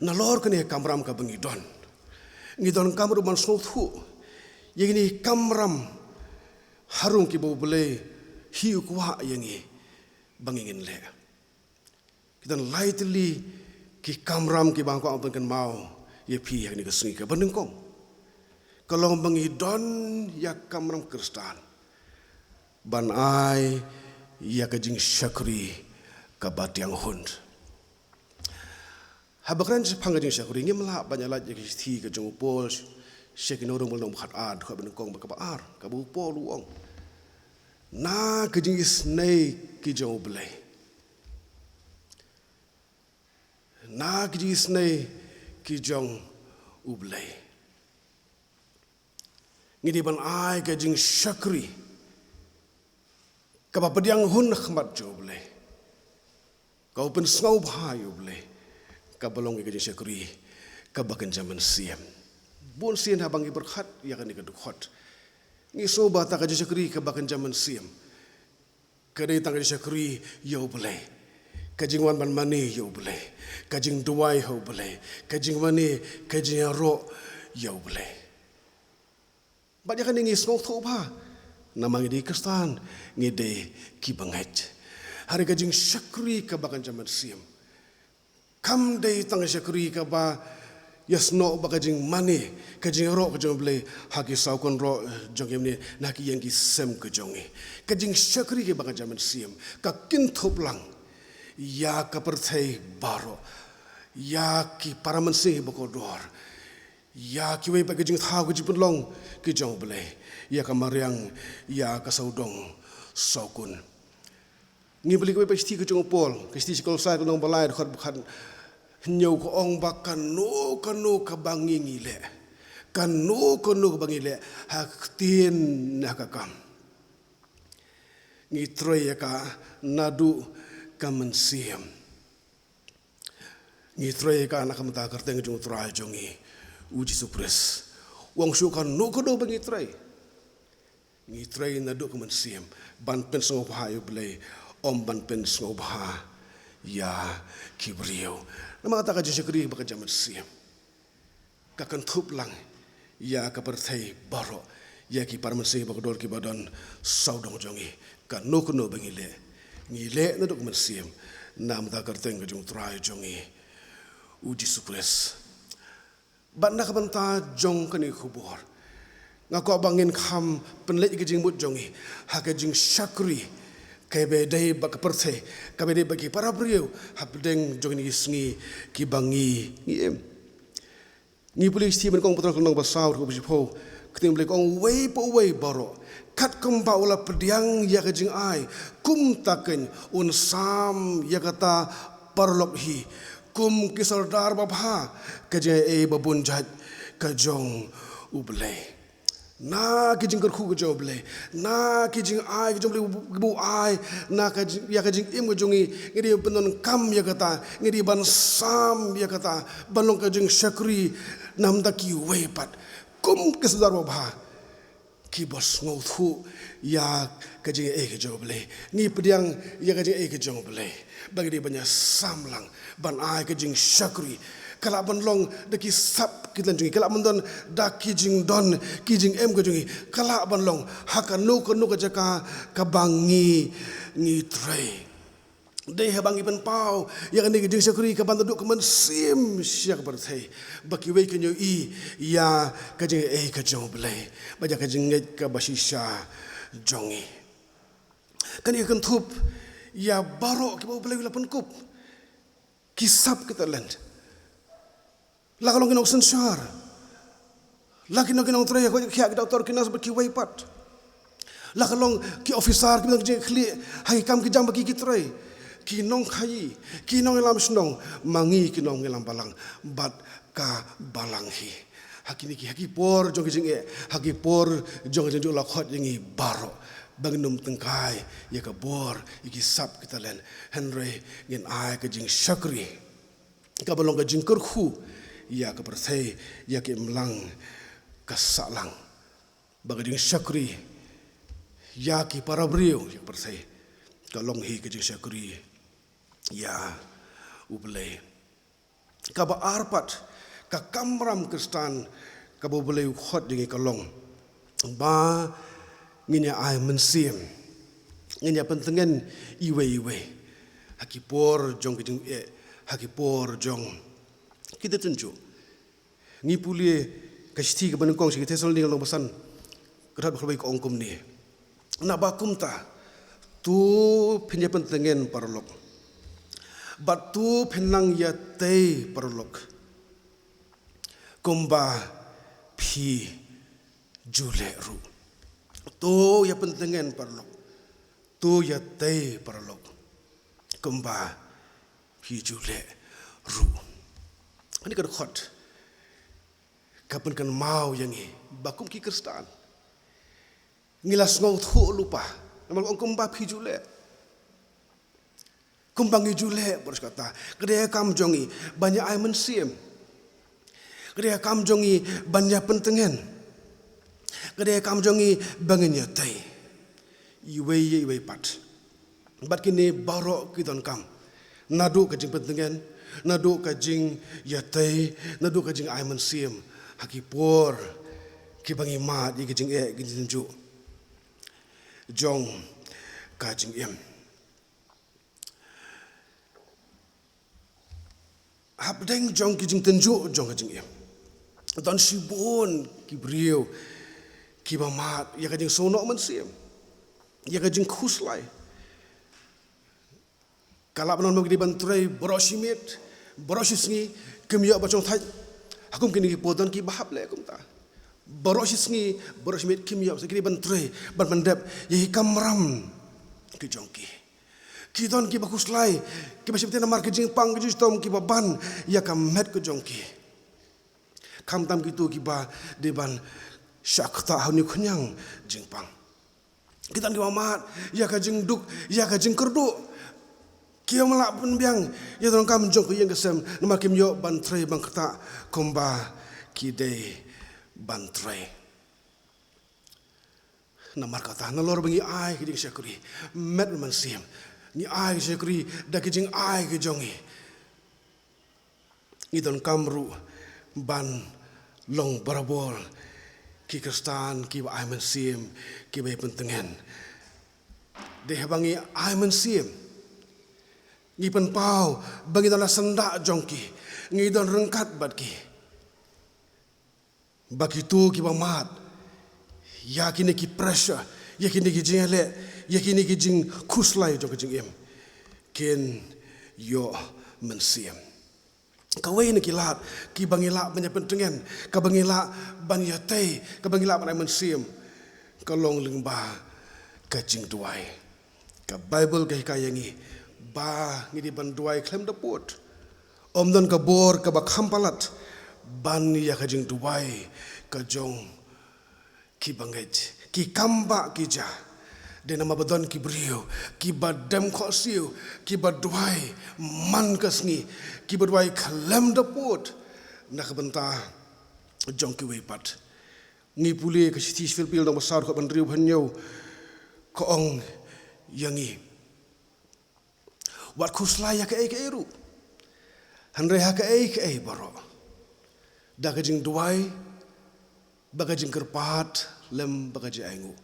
Nalor kane ka kamram kaba ngi don, ngi donkam ruh ban sngewthuh ïa kine ki kamram harum kiba U Blei hi u kwah ïa ngi ba ngin leh. Ki don lai tylli ki kamram kiba nga kwah ban pynkynmaw ïa phi ha kane ka sngi. Kaba nyngkong ka long ba ngi don ïa ka kamram Khristan ban ai ïa ka jingshakri kaba tyngkhun. Haba kren shaphang ka jingshakri, ngim lah ban ïa lait ïa ka shithi ka jong u Paul sha ki Nongrim lynnong ba khatar, dkhot ba nyngkong bad kaba ar, kaba u Paul u ong, na ka jingisynei ka jong U Blei, na ka jingisynei ka jong U Blei, ngi dei ban ai ka jingshakri kaba pdiang hun ha khmat jong U Blei, kaba pynsngewbha ïa U Blei, kaba long ïa ka jingshakri kaba kynja mynsiem. Bun sien haba ngi pyrkhat ïa kane ka dkhot, ngi sngew ba kata ka jingshakri kaba kynja mynsiem ka dei tang ka jingshakri ïa U Blei, ka jingwan ban mane ïa U Blei, ka jingduwai ha U Blei, ka jingmane, ka jingïaroh ïa U Blei. Bad ïa kane ngi sngewthuh bha, namar ngi dei Khristan, ngi dei ki bangeit. Hynrei ka jingshakri kaba kynja mynsiem kam dei tang shakri kaba ïasnoh bad ka jingmane, ka jingïaroh ka jong U Blei ha ki saw kynroh jong ngi mynne, na ki ïing ki sem ka jong ngi. Ka jingshakri kaba kynja mynsiem ka kynthup lang ïa ka pyrthei baroh, ïa ki para mynsiem ba kordor, ïa kiwei pat ki jingthaw ki jingpynlong ki jong U Blei, ïa ka mariang, ïa ka sawdong sawkun. Ngi pule kiwei pat ki shithi ki jong u Paul, ki shithi sha ki Kolossai ka lynnong ba lai, dkhot ba khathynñiew, ka ong ba kano kano kaba ngi ngi leh, kano kano kaba ngi leh ha ka ktien ne ha ka kam, ngi trei ïa ka naduh ka mynsiem. Ngi trei ïa ka na ka bynta ka kyrteng jong U Trai jong ngi U Jisu Khrist. U ong shuh kano kano ba ngi trei, ngi trei naduh ka mynsiem, ban pynsngewbha ïa U Blei, ym ban pynsngewbha ïa ki briew. Namar kata ka jingshakri ba kynja mynsiem ka kynthup lang ïa ka pyrthei baroh, ïa ki para mynsiem ba kordor kiba don sawdong jong ngi. Kano kano ba ngi leh, ngi leh naduh ka mynsiem, na ka bynta ka kyrteng ka jong U Trai jong ngi U Jisu Khrist. Bad na ka bynta jong kane ka khubor, nga kwah ba ngin kham pynleit ka jingmut jong ngi ha ka jingshakri kaba dei bad ka pyrthei, kaba dei bad ki para briew hapdeng jong kine ki sngi kiba ngi ngi im. Ngi pule shithi Nyngkong Petros ka lynnong ba saw, dkhot ba shiphew, ka ktien U Blei ka ong, uwei pa uwei baroh, katkum ba u la pdiang ïa ka jingai, kumta keiñ un sam ïa kata paralok hi kum ki sordar babha ka jingaiei ba bun jait ka jong U Blei. Na ki jingkyrkhu ka jong U Blei, na ki jingai ka jong U Blei ba u ai, na ka jing, ïa ka jingim ka jong ngi, ngi dei ban pyndonkam ïa kata, ngi dei ban sam ïa kata, ban long ka jingshakri na ka bynta kiwei pat kum ki sordar babha kiba sngewthuh ïa ka jingaiei ka jong U Blei. Ngi pdiang ïa ka jingaiei ka jong U Blei ba ngi dei ban ïasam lang ban ai ka jingshakri. Ka lah ban long da ki sap ki tnat jong ngi, ka lah ban don da ki jingdon ki jingem ka jong ngi, ka lah ban long ha kano kano ka jaka kaba ngi ngi trei. Dei haba ngi pynpaw ïa kane ka jingshakri kaba naduh ka mynsiem sha ka pyrthei, ba kiwei kin ïohi ïa ka jingaiei ka jong U Blei bad ïa ka jingngeit kaba shisha jong ngi. Kane ka kynthup ïa baroh kiba U Blei u la pynkup, ki sap ki talent. La ka long ki nongsynshar, la ki nong, ki nongtrei, ki, ki doktor, ki nurse bad kiwei pat. La ka long ki officer kiba don ka jingkhlieh ha ki kam ki jam bad ki, ki trei, ki nongkhaïi, ki nongïalam shnong, ma ngi ki nongïalam balang bad ka balang hi. Ha kine ki, ha ki por jong ki jingeh, ha ki por jong ki jingjuh, la khot ïa ngi baroh ba ngin ym tyngkai ïa ka bor, ïa ki sap ki talent, hynrei ngin ai ka jingshakri kaba long ka jingkyrkhu ïa ka pyrthei, ïa ka imlang ka sahlang. Ba ka jingshakri ïa ki para briew, ïa ka pyrthei, ka long hi ka jingshakri ïa U Blei. Kaba ar pat, ka kamram Khristan kaba U Blei u khot ïa ngi ka long ba ngin ïa ai mynsiem, ngin ïa pyntngen iwei iwei ha ki por jong ki jingeh, ha ki por jong ki jingtynjuh. Ngi pule ka shithi kaba nyngkong sha ki Thessalonika lynnong ba san, ka dkhot ba khatwei, ka ong kumne: Naba kumta, to phin ïa pyntngen paralok, bad to phin nang ïatei paralok kumba phi ju leh ruh. To ïa pyntngen paralok, to ïatei paralok kumba phi ju leh ruh. Kane ka dkhot ka pynkynmaw ïa ngi ba kum ki Khristan ngi la sngewthuh lypa, namar ka ong kumba phi ju leh. Kumba ngi ju leh, bor kata, ka dei ka kam jong ngi ban ïa ai mynsiem, ka dei ka kam jong ngi ban ïa pyntngen, ka dei ka kam jong ngi ba ngin ïatei iwei ïa iwei pat. Bad kine baroh ki donkam, naduh ka jingpyntngen, naduh ka jingïatei, naduh ka jingai mynsiem ha ki por kiba ngi mad ïa ki jingeh, ki jingtynjuh jong ka jingim. Hapdeng jong ki jingtynjuh jong ka jingim, don shibun ki briew kiba mad ïa ka jingsngewnoh mynsiem, ïa ka jingkhuslai. Ka lah ban long ba ki dei ban trei baroh shi miet, baroh shi sngi, kim ïoh ban shong thait. Ha kum kine ki por don kiba hap leh kumta. Baroh shi sngi, baroh shi miet kim ïoh, sa ki dei ban trei, ban pyndep ïa ki kamram ki jong ki. Ki don kiba khuslai, kiba sheptieng namar ki jingpang ki jingshitom kiba ban ïa ka met ka jong ki. Khamtam kito kiba dei ban shah ktah ha une u khñiang jingpang. Ki don kiba mad ïa ka jingduk, ïa ka jingkyrduh. Kim lah pynbiang ïa ka donkam jong ka ïing ka sem namar kim ïoh ban trei ban ktah kumba ki dei ban trei. Namar kata, nalor ba ngi ai ka jingshakri met bad mynsiem, ngi ai ka jingshakri da ka jingai ka jong ngi. Ngi donkam ruh ban long barabor ki Khristan kiba ai mynsiem, kiba ïa pyntngen. Dei haba ngi ai mynsiem, ngi pynpaw ba ngi don ha syndah jong ki, ngi don ryngkat bad ki. Ba kito kiba mad ïa kine ki pressure, ïa kine ki jingeh, ïa kine ki jingkhuslai jong ka jingim, kin ïoh mynsiem. Kawei na ki lad kiba ngi lah ban ïa pyntngen, kaba ngi lah ban ïa tei, kaba ngi lah ban ai mynsiem, ka long lyngba ka jingduwai. Ka Baibl ka hikai ïa ngi ba ngi dei ban duwai khlem da pud. Ym don ka bor kaba kham palat ban ïa ka jingduwai ka jong kiba ngeit, ki kam ba ki ja. Dei namar ba don ki briew kiba dem khohsiew, kiba duwai man ka sngi, kiba duwai khlem da pud na ka bynta jong kiwei pat. Ngi pule ka shithi Philippi lynnong ba saw, dkhot ba hynriew bad hynñiew, ka ong ïa ngi, wat khuslai ïa kaei kaei ruh, hynrei ha kaei kaei baroh, da ka jingduwai bad ka jingkyrpad lem bad ka jingainguh,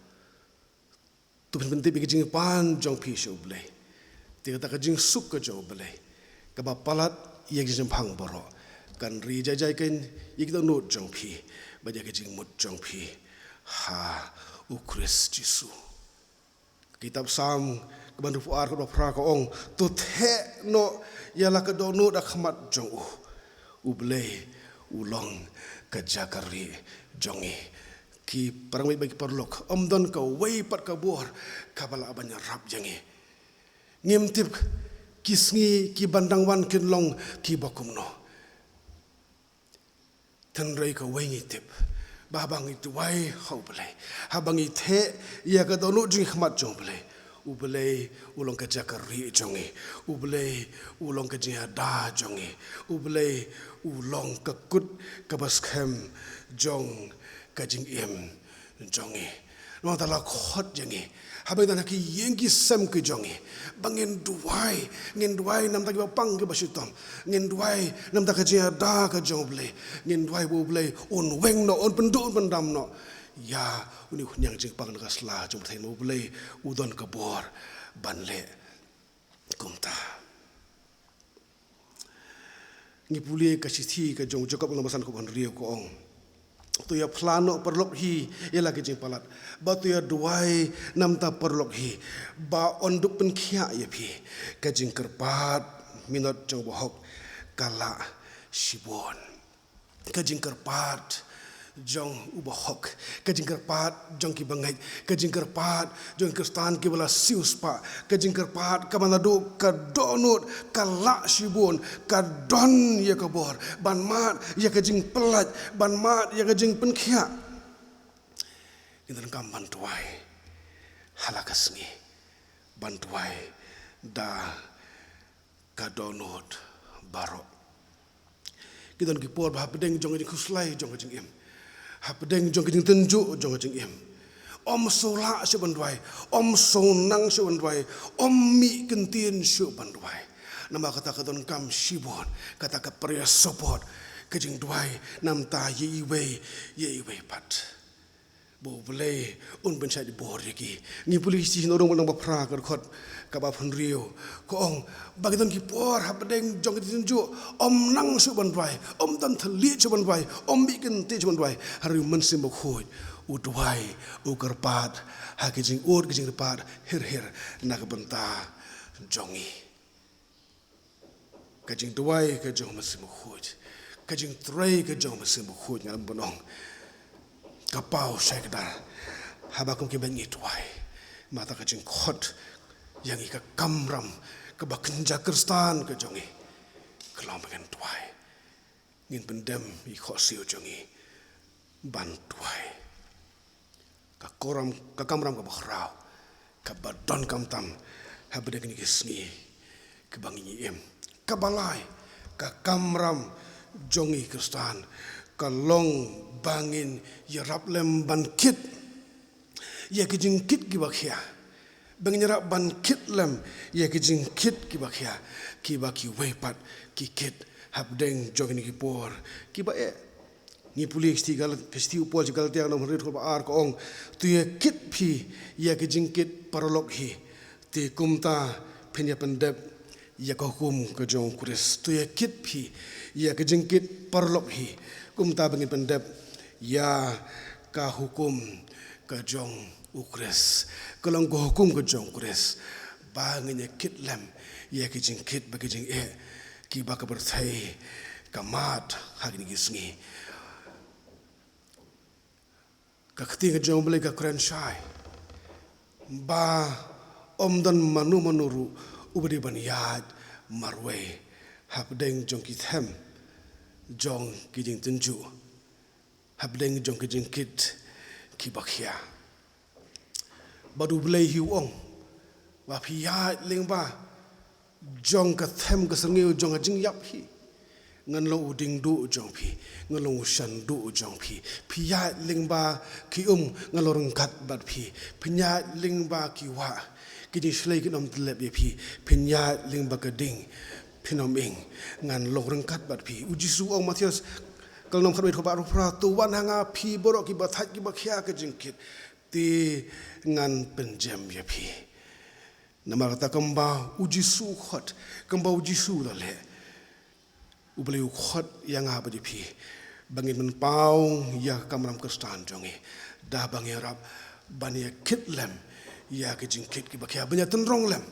to phin pyntip ïa ka jingpan jong phi sha U Blei. Te kata ka jingsuk ka jong U Blei, kaba palat ïa ka jingshemphang baroh, kan ri jai jai keiñ ïa ki dohnud jong phi bad ïa ka jingmut jong phi ha U Khrist Jisu. Kitab Salm kaba hynriewphew ar, dkhot ba phra, ka ong, to theh noh ïa la ka dohnud ha khmat jong u. U Blei u long ka jaka rieh jong ngi. Ki parangmeit bad ki paralok, ym don kawei pat ka bor kaba lah ban ïarap ïa ngi. Ngim tip ki sngi ki ban dang wan kin long kiba kumno. Hynrei kawei ngi tip, ba haba ngi duwai ha U Blei, haba ngi theh ïa ka dohnud jong ngi ha khmat jong U Blei, U Blei u long ka jaka rieh jong ngi. U Blei u long ka jingïada jong ngi. U Blei u long ka kut kaba skhem jong ka jingim jong ngi. Namar kata la khot ïa ngi, haba ngi don ha ki ïing ki sem ki jong ngi, ba ngin duwai, ngin duwai na ka bynta kiba pang kiba shitom, ngin duwai na ka bynta ka jingïada ka jong U Blei, ngin duwai ba U Blei un weng noh, un pynduh, un pyndam noh ïa une u khñiang jingpang na ka sla jong U Blei. U don ka bor ban leh kumta. Ngi pule ka shithi ka jong u Jakob lynnong ba san, dkhot ba hynriew, ka ong, to ïa phla noh paralok hi ïa la ki jingpalat, bad to ïa duwai na ka bynta paralok hi, ba yn dup pynkhiah ïa phi. Ka jingkyrpad minot jong u bahok ka lah shibun. Ka jingkyrpad jong u bahok, ka jingkyrpad jong ki bangeit, ka jingkyrpad jong ki Khristan kiba la siewspah, ka jingkyrpad kaba naduh ka dohnud ka lah shibun, ka don ïa ka bor ban mad ïa ka jingpyllait, ban mad ïa ka jingpynkhiah. Ngi donkam ban duwai ha la ka sngi, ban duwai da ka dohnud baroh. Ki don ki por ba hapdeng jong ka jingkhuslai jong ka jingim, hapdeng jong ka jingtynjuh jong ka jingim, ym sngewlah shuh ban duwai, ym sngewlah shuh ban duwai, ym mih kyntien shuh ban duwai. Namar kata ka donkam shibun kata ka prayer support, ka jingduwai na ka bynta ïa iwei ïa iwei pat. Ba U Blei un pynshait bor ïa ki. Ngi pule shithi Nongrim ba phra ka dkhot kaba phew hynriew. Ka ong ba ki don ki por hapdeng jong ki tynjuh, ym nang shuh ban duwai, ym don thylliej shuh ban duwai, ym mih kyntien shuh ban duwai. Hynrei U Mynsiem Bakhuid u duwai, u kyrpad ha ki jingud ki jingkyrpad hir hir na ka bynta jong ngi. Ka jingduwai ka jong U Mynsiem Bakhuid, ka jingtrei ka jong U Mynsiem Bakhuid, ngan ym ban ong ka paw shai kdar. Haba kum ki bad ngi duwai, mynta ka jingkhot ïa ngi, ka kamram kaba kynja Khristan ka jong ngi, ka long ba ngin duwai, ngin pyndem ïa ki khohsiew jong ngi ban duwai. Ka koram, ka kamram kaba khraw, kaba donkam tam hapdeng kine ki sngi kiba ngi im. Kaba lai, ka kamram jong ngi Khristan ka long ba ngin ïarap lem ban kit ïa ki jingkit kiba khia. Ba ngin ïarap ban kit lem ïa ki jingkit kiba khia, kiba kiwei pat ki kit hapdeng jong kine ki por kiba eh. Ngi pule ka shithi Gal-, ka shithi u Paul sha ki Galatia, nongrim hynriew, dkhot ba ar, ka ong, to ïa kit phi ïa ki jingkit paralok hi, te kumta phin ïa pyndep ïa ka hukum ka jong u Khrist. To ïa kit phi ïa ki jingkit paralok hi, kumta ba ngin pyndep ïa ka hukum ka jong u Khrist. Ka long ka hukum ka jong u Khrist ba ngin ïa kit lem ïa ki jingkit bad ki jingeh kiba ka pyrthei ka mad ha kine ki sngi. Ka ktien ka jong U Blei ka kren shai ba ym don mano mano ruh uba dei ban ïaid marwei hapdeng jong ki them jong ki jingtynjuh, hapdeng jong ki jingkit kiba khia. Bad U Blei hi u ong ba phi ïaid lyngba jong ka them ka syrngiew jong ka jingïap hi. Ngan long u diengduh jong phi, ngan long u shanduh jong phi. Phi ïaid lyngba ki um, ngan long ryngkat bad phi. Phi ïaid lyngba ki wah, ki jingshlei kin ym tyllep ïa phi. Phi ïaid lyngba ka ding, phin ym ing, ngan long ryngkat bad phi. U Jisu u ong, Mathaios ka lynnong khatwei, dkhot ba arphew phra, to wan ha nga phi baroh kiba thait kiba khia ka jingkit, te ngan pynjem ïa phi. Namar kata kumba U Jisu u khot, kumba U Jisu u la leh, U Blei u khot ïa nga bad ïa phi ba ngin pynpaw ïa ka kamram Khristan jong ngi da ba ngin ïarap ban ïa kit lem ïa ki jingkit kiba khia, ban ïa tynrong lem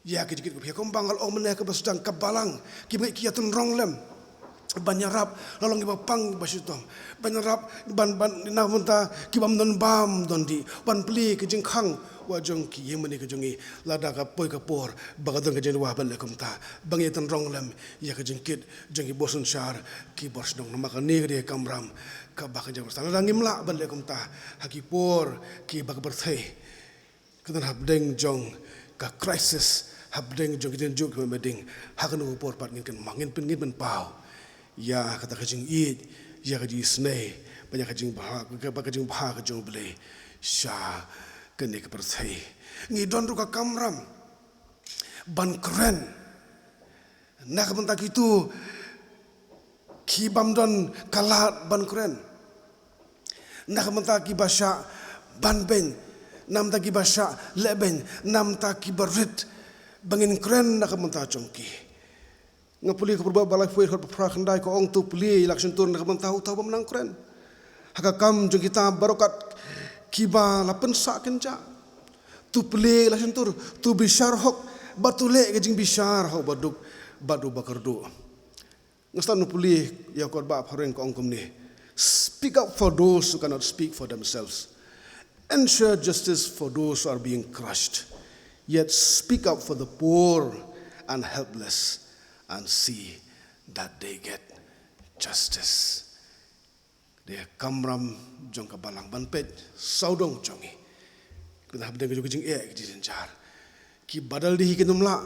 ïa ki jingkit kiba khia. Kumba nga la ong mynne, kaba sdang ka balang, kiba ngeit ki ïa tynrong lem ban ïarap la long kiba pang ba shitom, ban ïarap ban, ban, na ka bynta ki bym don bam don dih, ban plie ka jingkhang wat jong ki ïing mane ka jong ngi, lada ka poi ka por ba ka don ka jingdawa, ban leh kumta, ban ïa tynrong lem ïa ka jingkit jong ki bor synshar, ki bor shnong. Namar kane ka dei ka kamram kaba ka jong Khristan. Lada ngim lah ban leh kumta ha ki por kiba ka pyrthei ka don hapdeng jong ka crisis, hapdeng jong ka jingtynjuh kaba ym dei, ha kano ka por pat ngin kynmaw, ngin pyn, ngin pynpaw ïa kata ka jingïeit, ïa ka jingisynei, bad ïa ka jingbha, bad ka jingbha ka jong U Blei sha kane ka pyrthei. Ngi don ruh ka kamram ban kren na ka bynta kito ki bym don ka lad ban kren, na ka bynta kiba shah banbeiñ, na ka bynta kiba shah lehbeiñ, na ka bynta kiba rit, ba ngin kren na ka bynta jong ki. Nga pule ka Proverb ba laiphew, dkhot ba phra khyndai, ka ong, to plie ïa la ka shyntur na ka bynta uta uba ym nang kren. Ha ka kam jong kita baroh kat kiba la pynsah kynjah, to plie ïa la ka shyntur, to bishar hok, bad to leh ka jingbishar ha uba duk bad uba kyrduh. Nga sdang pule ïa ka Kot Bah Phareng, ka ong kumne: Speak up for those who cannot speak for themselves. Ensure justice for those who are being crushed. Yet speak up for the poor and helpless and see that they get justice. Dei ka kamram jong ka balang ban peit sawdong jong ngi. Kynhap hapdeng ka jong ka jingeh, ka jingjynjar, ki badal dei hi kin ym lah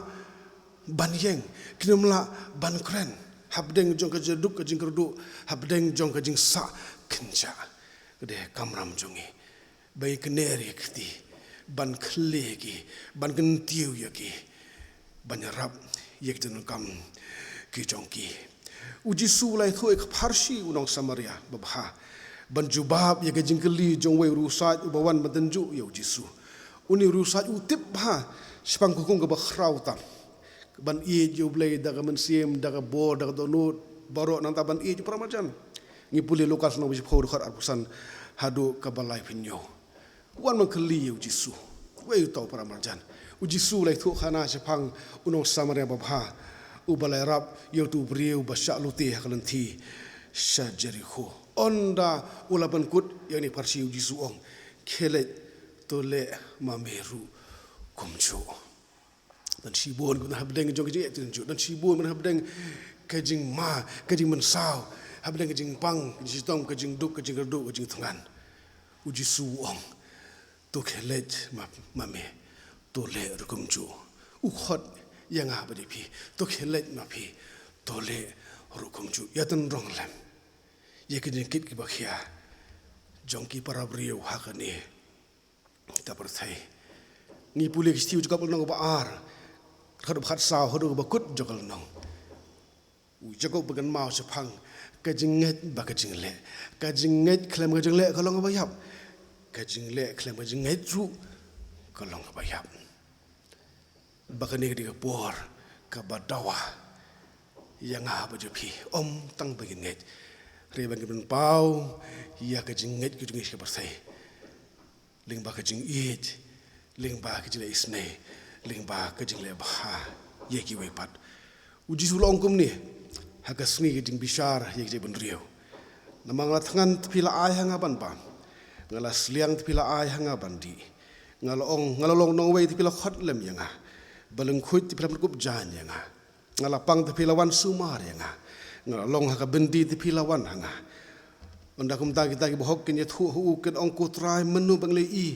ban ïeng, kin ym lah ban kren hapdeng jong ka jingduk ka jingkyrduh, hapdeng jong ka jingsah kynjah. Ka dei ka kamram jong ngi ba ngin kner ïa ki kti, ban kylli ïa ki, ban kyntiew ïa ki, ban ïarap ïa ki jingdonkam ki jong ki. U Jisu u la ïathuh ïa ka pharshi u nong Samaria babha, ban jubab ïa ka jingkylli jong uwei u riewsaid uba wan ban tynjuh ïa u Jisu. Une u riewsaid u tip bha shaphang ka hukum kaba khraw tam, ban ïeit ïa U Blei da ka mynsiem, da ka bor, da ka dohnud baroh, nangta ban ïeit u paramarjan. Ngi pule Lukas lynnong ba shiphew, dkhot arphew san haduh kaba laiphew hynñiew. Wan ban kylli ïa u Jisu, uei uta u paramarjan. U Jisu u la ïathuhkhana shaphang u nongsamaria babha uba la ïarap ïa utu u briew ba shah lute ha ka lynti sha Jerikho. Ynda u la pynkut ïa kane ka parshi, u Jisu u ong, khie leit, to leh ma me ruh kumjuh. Don shibun ban hapdeng jong ka jingïeit jong u, don shibun ban hapdeng ka jingma, ka jingmynsaw, hapdeng ka jingpang, ka jingshitom, ka jingduk, ka jingkyrduh, ka jingthngan. U Jisu u ong, to khie leit ma, ma me, to leh ruh kumjuh. U khot ïa nga bad ïa phi, to khie leit ma phi, to leh ruh kumjuh. Ïa tynrong lem ïa ka jingkit kaba khia jong ki para briew ha kane ka pyrthei. Ngi pule ki shithi u Jakob lynnong ba ar, dkhot ba khatsaw haduh ba kut jong ka lynnong. U Jakob u kynmaw shaphang ka jingngeit bad ka jingleh. Ka jingngeit khlem ka jingleh ka long kaba ïap. Ka jingleh khlem ka jingngeit ruh ka long kaba ïap. Ba kane ka dei ka por kaba dawa ïa nga bad ïa phi, ym tang ba ngin ngeit, hynrei ba ngin pynpaw ïa ka jingngeit ka jong ngi sha ka pyrthei lyngba ka jingïeit, lyngba ka jingleh isynei, lyngba ka jingleh bha ïa kiwei pat. U Jisu u la ong kumne ha ka sngi ka jingbishar ïa ki jaitbynriew: Namar nga la thngan, te phi la ai ha nga ban bam; nga la sliang, te phi la ai ha nga ban dih. Nga la ong, nga la long nongwei, te phi la khot lem ïa nga; ba lyngkhuid, te phi la pynkup jaiñ ïa nga; nga la pang, te phi la wan sumar ïa nga; nga la long ha ka byndi, te phi la wan ha nga. Ynda kumta kita ki bahok kin ïathuh ha u, kin ong, Ko Trai, mynno ba ngi la ïohi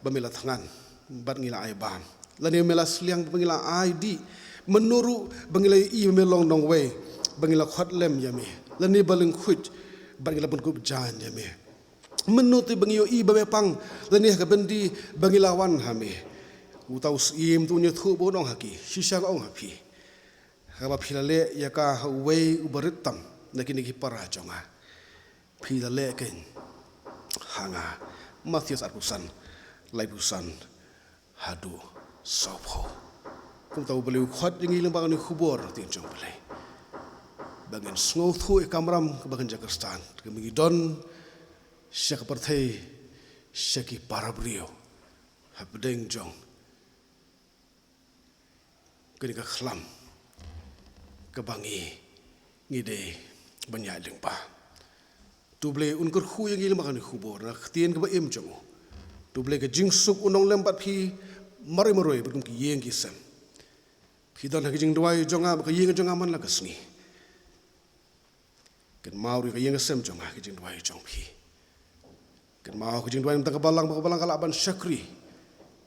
ba me la thngan bad ngi la ai bam, lane me la sliang ba ngi la ai dih? Mynno ruh ba ngi la ïohi ba me long nongwei ba ngi la khot lem ïa me, lane ba lyngkhuid bad ngi la pynkup jaiñ ïa me? Mynno te ba ngi ïohi ba me pang, lane ha ka byndi ba ngi la wan ha me? Uta u syiem te un ïathuh bad un ong ha ki, Shisha nga ong ha phi, haba phi la leh ïa ka ha uwei uba rit tam na kine ki para jong nga, phi la leh keiñ ha nga. Mathaios arphew san, laiphew san haduh sawphew. Kumta U Blei u khot ïa ngi lyngba kane ka khubor ktien jong U Blei ba ngin sngewthuh ïa ka kamram kaba kynja Khristan kaba ngi don sha ka pyrthei, sha ki para briew, hapdeng jong kane ka khlam kaba ngi, ngi dei ban ïaid lyngba. To U Blei un kyrkhu ïa ngi lyngba kane ka khubor na ka ktien kaba im jong u. To U Blei ka jingsuk un long lem bad phi marwei marwei bad kum ki ïing ki sem. Phi don ha ka jingduwai jong nga bad ka ïing jong nga man la ka sngi. Kynmaw ruh ïa ka ïing ka sem jong nga ha ka jingduwai jong phi. Kynmaw ka jingduwai na ka bynta ka balang, ba ka balang ka lah ban shakri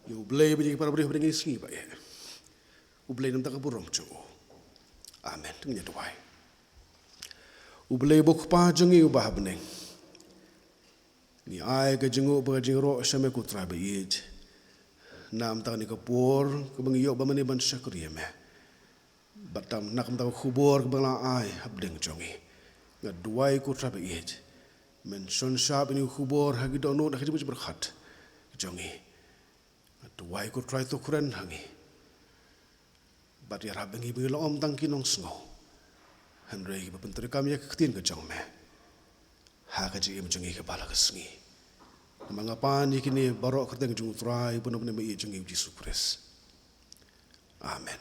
ïa U Blei bad ïa ki para briew hapdeng ka sngi ba ïeit. U Blei na ka bynta ka burom jong u. Amen. To ngin ïa duwai. U Blei uba U Kpa jong ngi uba ha bneng, ngi ai ka jingnguh bad ka jingïaroh sha me, ko Trai ba ïeit, na ka bynta kane ka por kaba ngi ïoh ba mane ban shakri ïa me. Bad tam na ka bynta ka khubor kaba nga la ai hapdeng jong ngi, nga duwai, ko Trai ba ïeit, men shon shap ïa kane ka khubor ha ki dohnud, ha ka jingmut jingpyrkhat jong ngi. Nga duwai, ko Trai, to kren ha ngi bad ïarap ïa ngi ba ngin long ym tang ki nongsngew, hynrei kiba pyntreikam ïa ka ktien ka jong me ha ka jingim jong ngi kaba la ka sngi. Namar nga pan ïa kine baroh ha ka kyrteng jong U Trai, U Nongpynim ba ïeit jong ngi, U Jisu Khrist. Amen.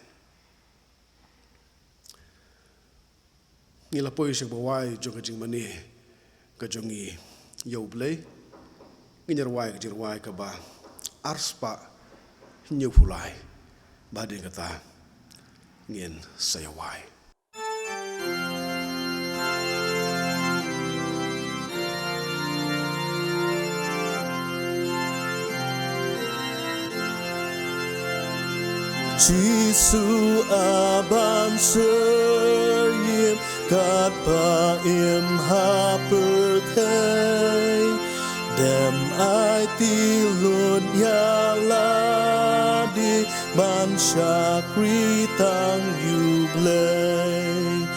Ngi la poi sha kaba wai jong ka jingmane ka jong ngi ïa U Blei. Ngin ïa rwai ka jingrwai kaba arspah hynñiewphew lai. Bad hadien kata ngin sa ïa wai. Jisu, a ban shyrkhei kat ba im ha pyrthei, dem aiti lut ïa lade ban shakri tang ïa U Blei.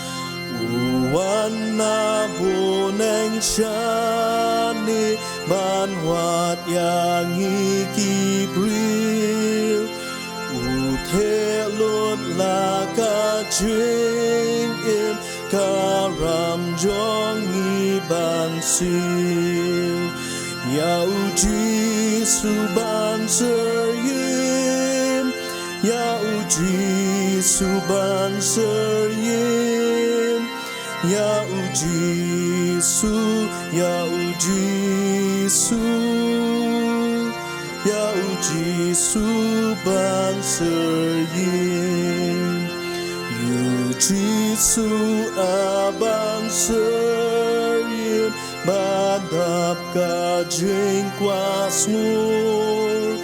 U wan na bneng sha ban wad ïa ngi ki briew. U theh lut la ka jingim, ka ram jong ngi ban siew. Ïa u Jisu ban syriem, ïa u Jisu ban syriem. Ïa u Jisu, ïa u Jisu, ïa u Jisu ban syriem. Ïa u Jisu a ban syriem, ban dap ka jingkwah sngur,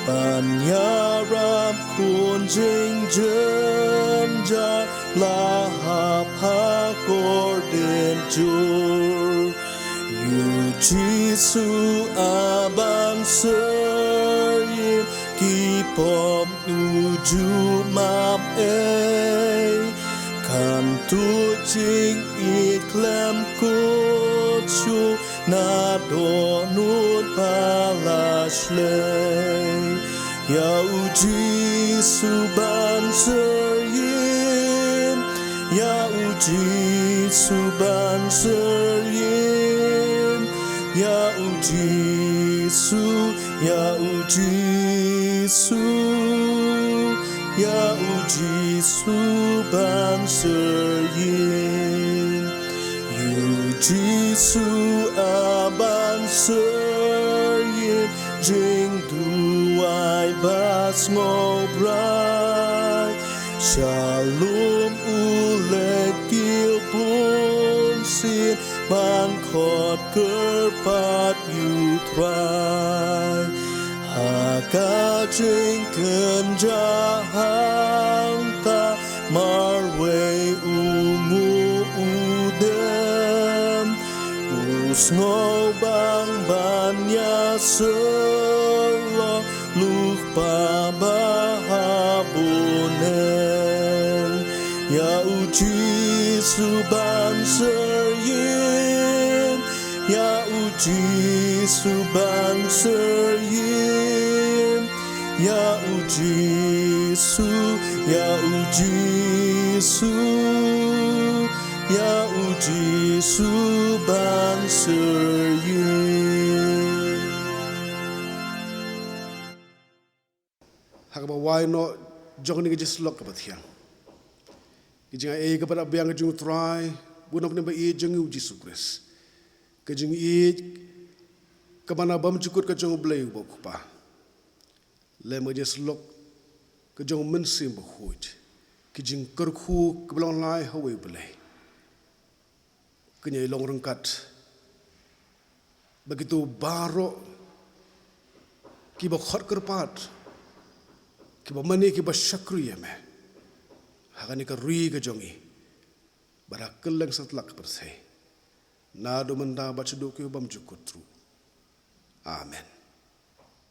ban ïarap khun jingjynjar la hap ha kordit jur. Ïa u Jisu a ban syriem, ki pop u ju map ei. Kan tu jingïeit khlem kut shuh, na dohnud ba la shlei. Ïa u Jisu ban syriem, ïa u Jisu ban syriem, ïa u Jisu, ïa u Jisu, ïa u Jisu ban syriem. Ïa u Jisu a ban syriem, jingduwai ba sngewbha. Shalom u leit ki bunsien, ban khot kyrpad ïa u Trai. Ha ka jingkynjah hangta, marwei u nguh u dem. U sngewbang ban ïasyllok, lypa ba ha bneng. Ïa u Jisu ban syriem, ïa u Jisu ban syriem, ïa u Jisu, ïa u Jisu, ïa u Jisu ban syriem. Ha kaba wai noh jong kane ka jingsyllok kaba thiang, ka jingai ei kaba la biang ka jong u Trai, u Nongpynim ba ïeit jong ngi u Jisu Khrist, ka jingïeit kaba na bymjukut ka jong u Blei uba u Kpa, lem ka jingsyllok ka jong u Mynsiem Bakhuid, ka jingkyrkhu kaba long lai ha uwei u Blei. Kane long ryngkat ba kito baroh kiba khot kyrpad, kiba mane, kiba shakri ïa me ha kane ka ri ka jong ngi, bad ha kylleng satlak ka pyrthei, naduh mynta bad shaduh ki bymjukut ruh. Amen.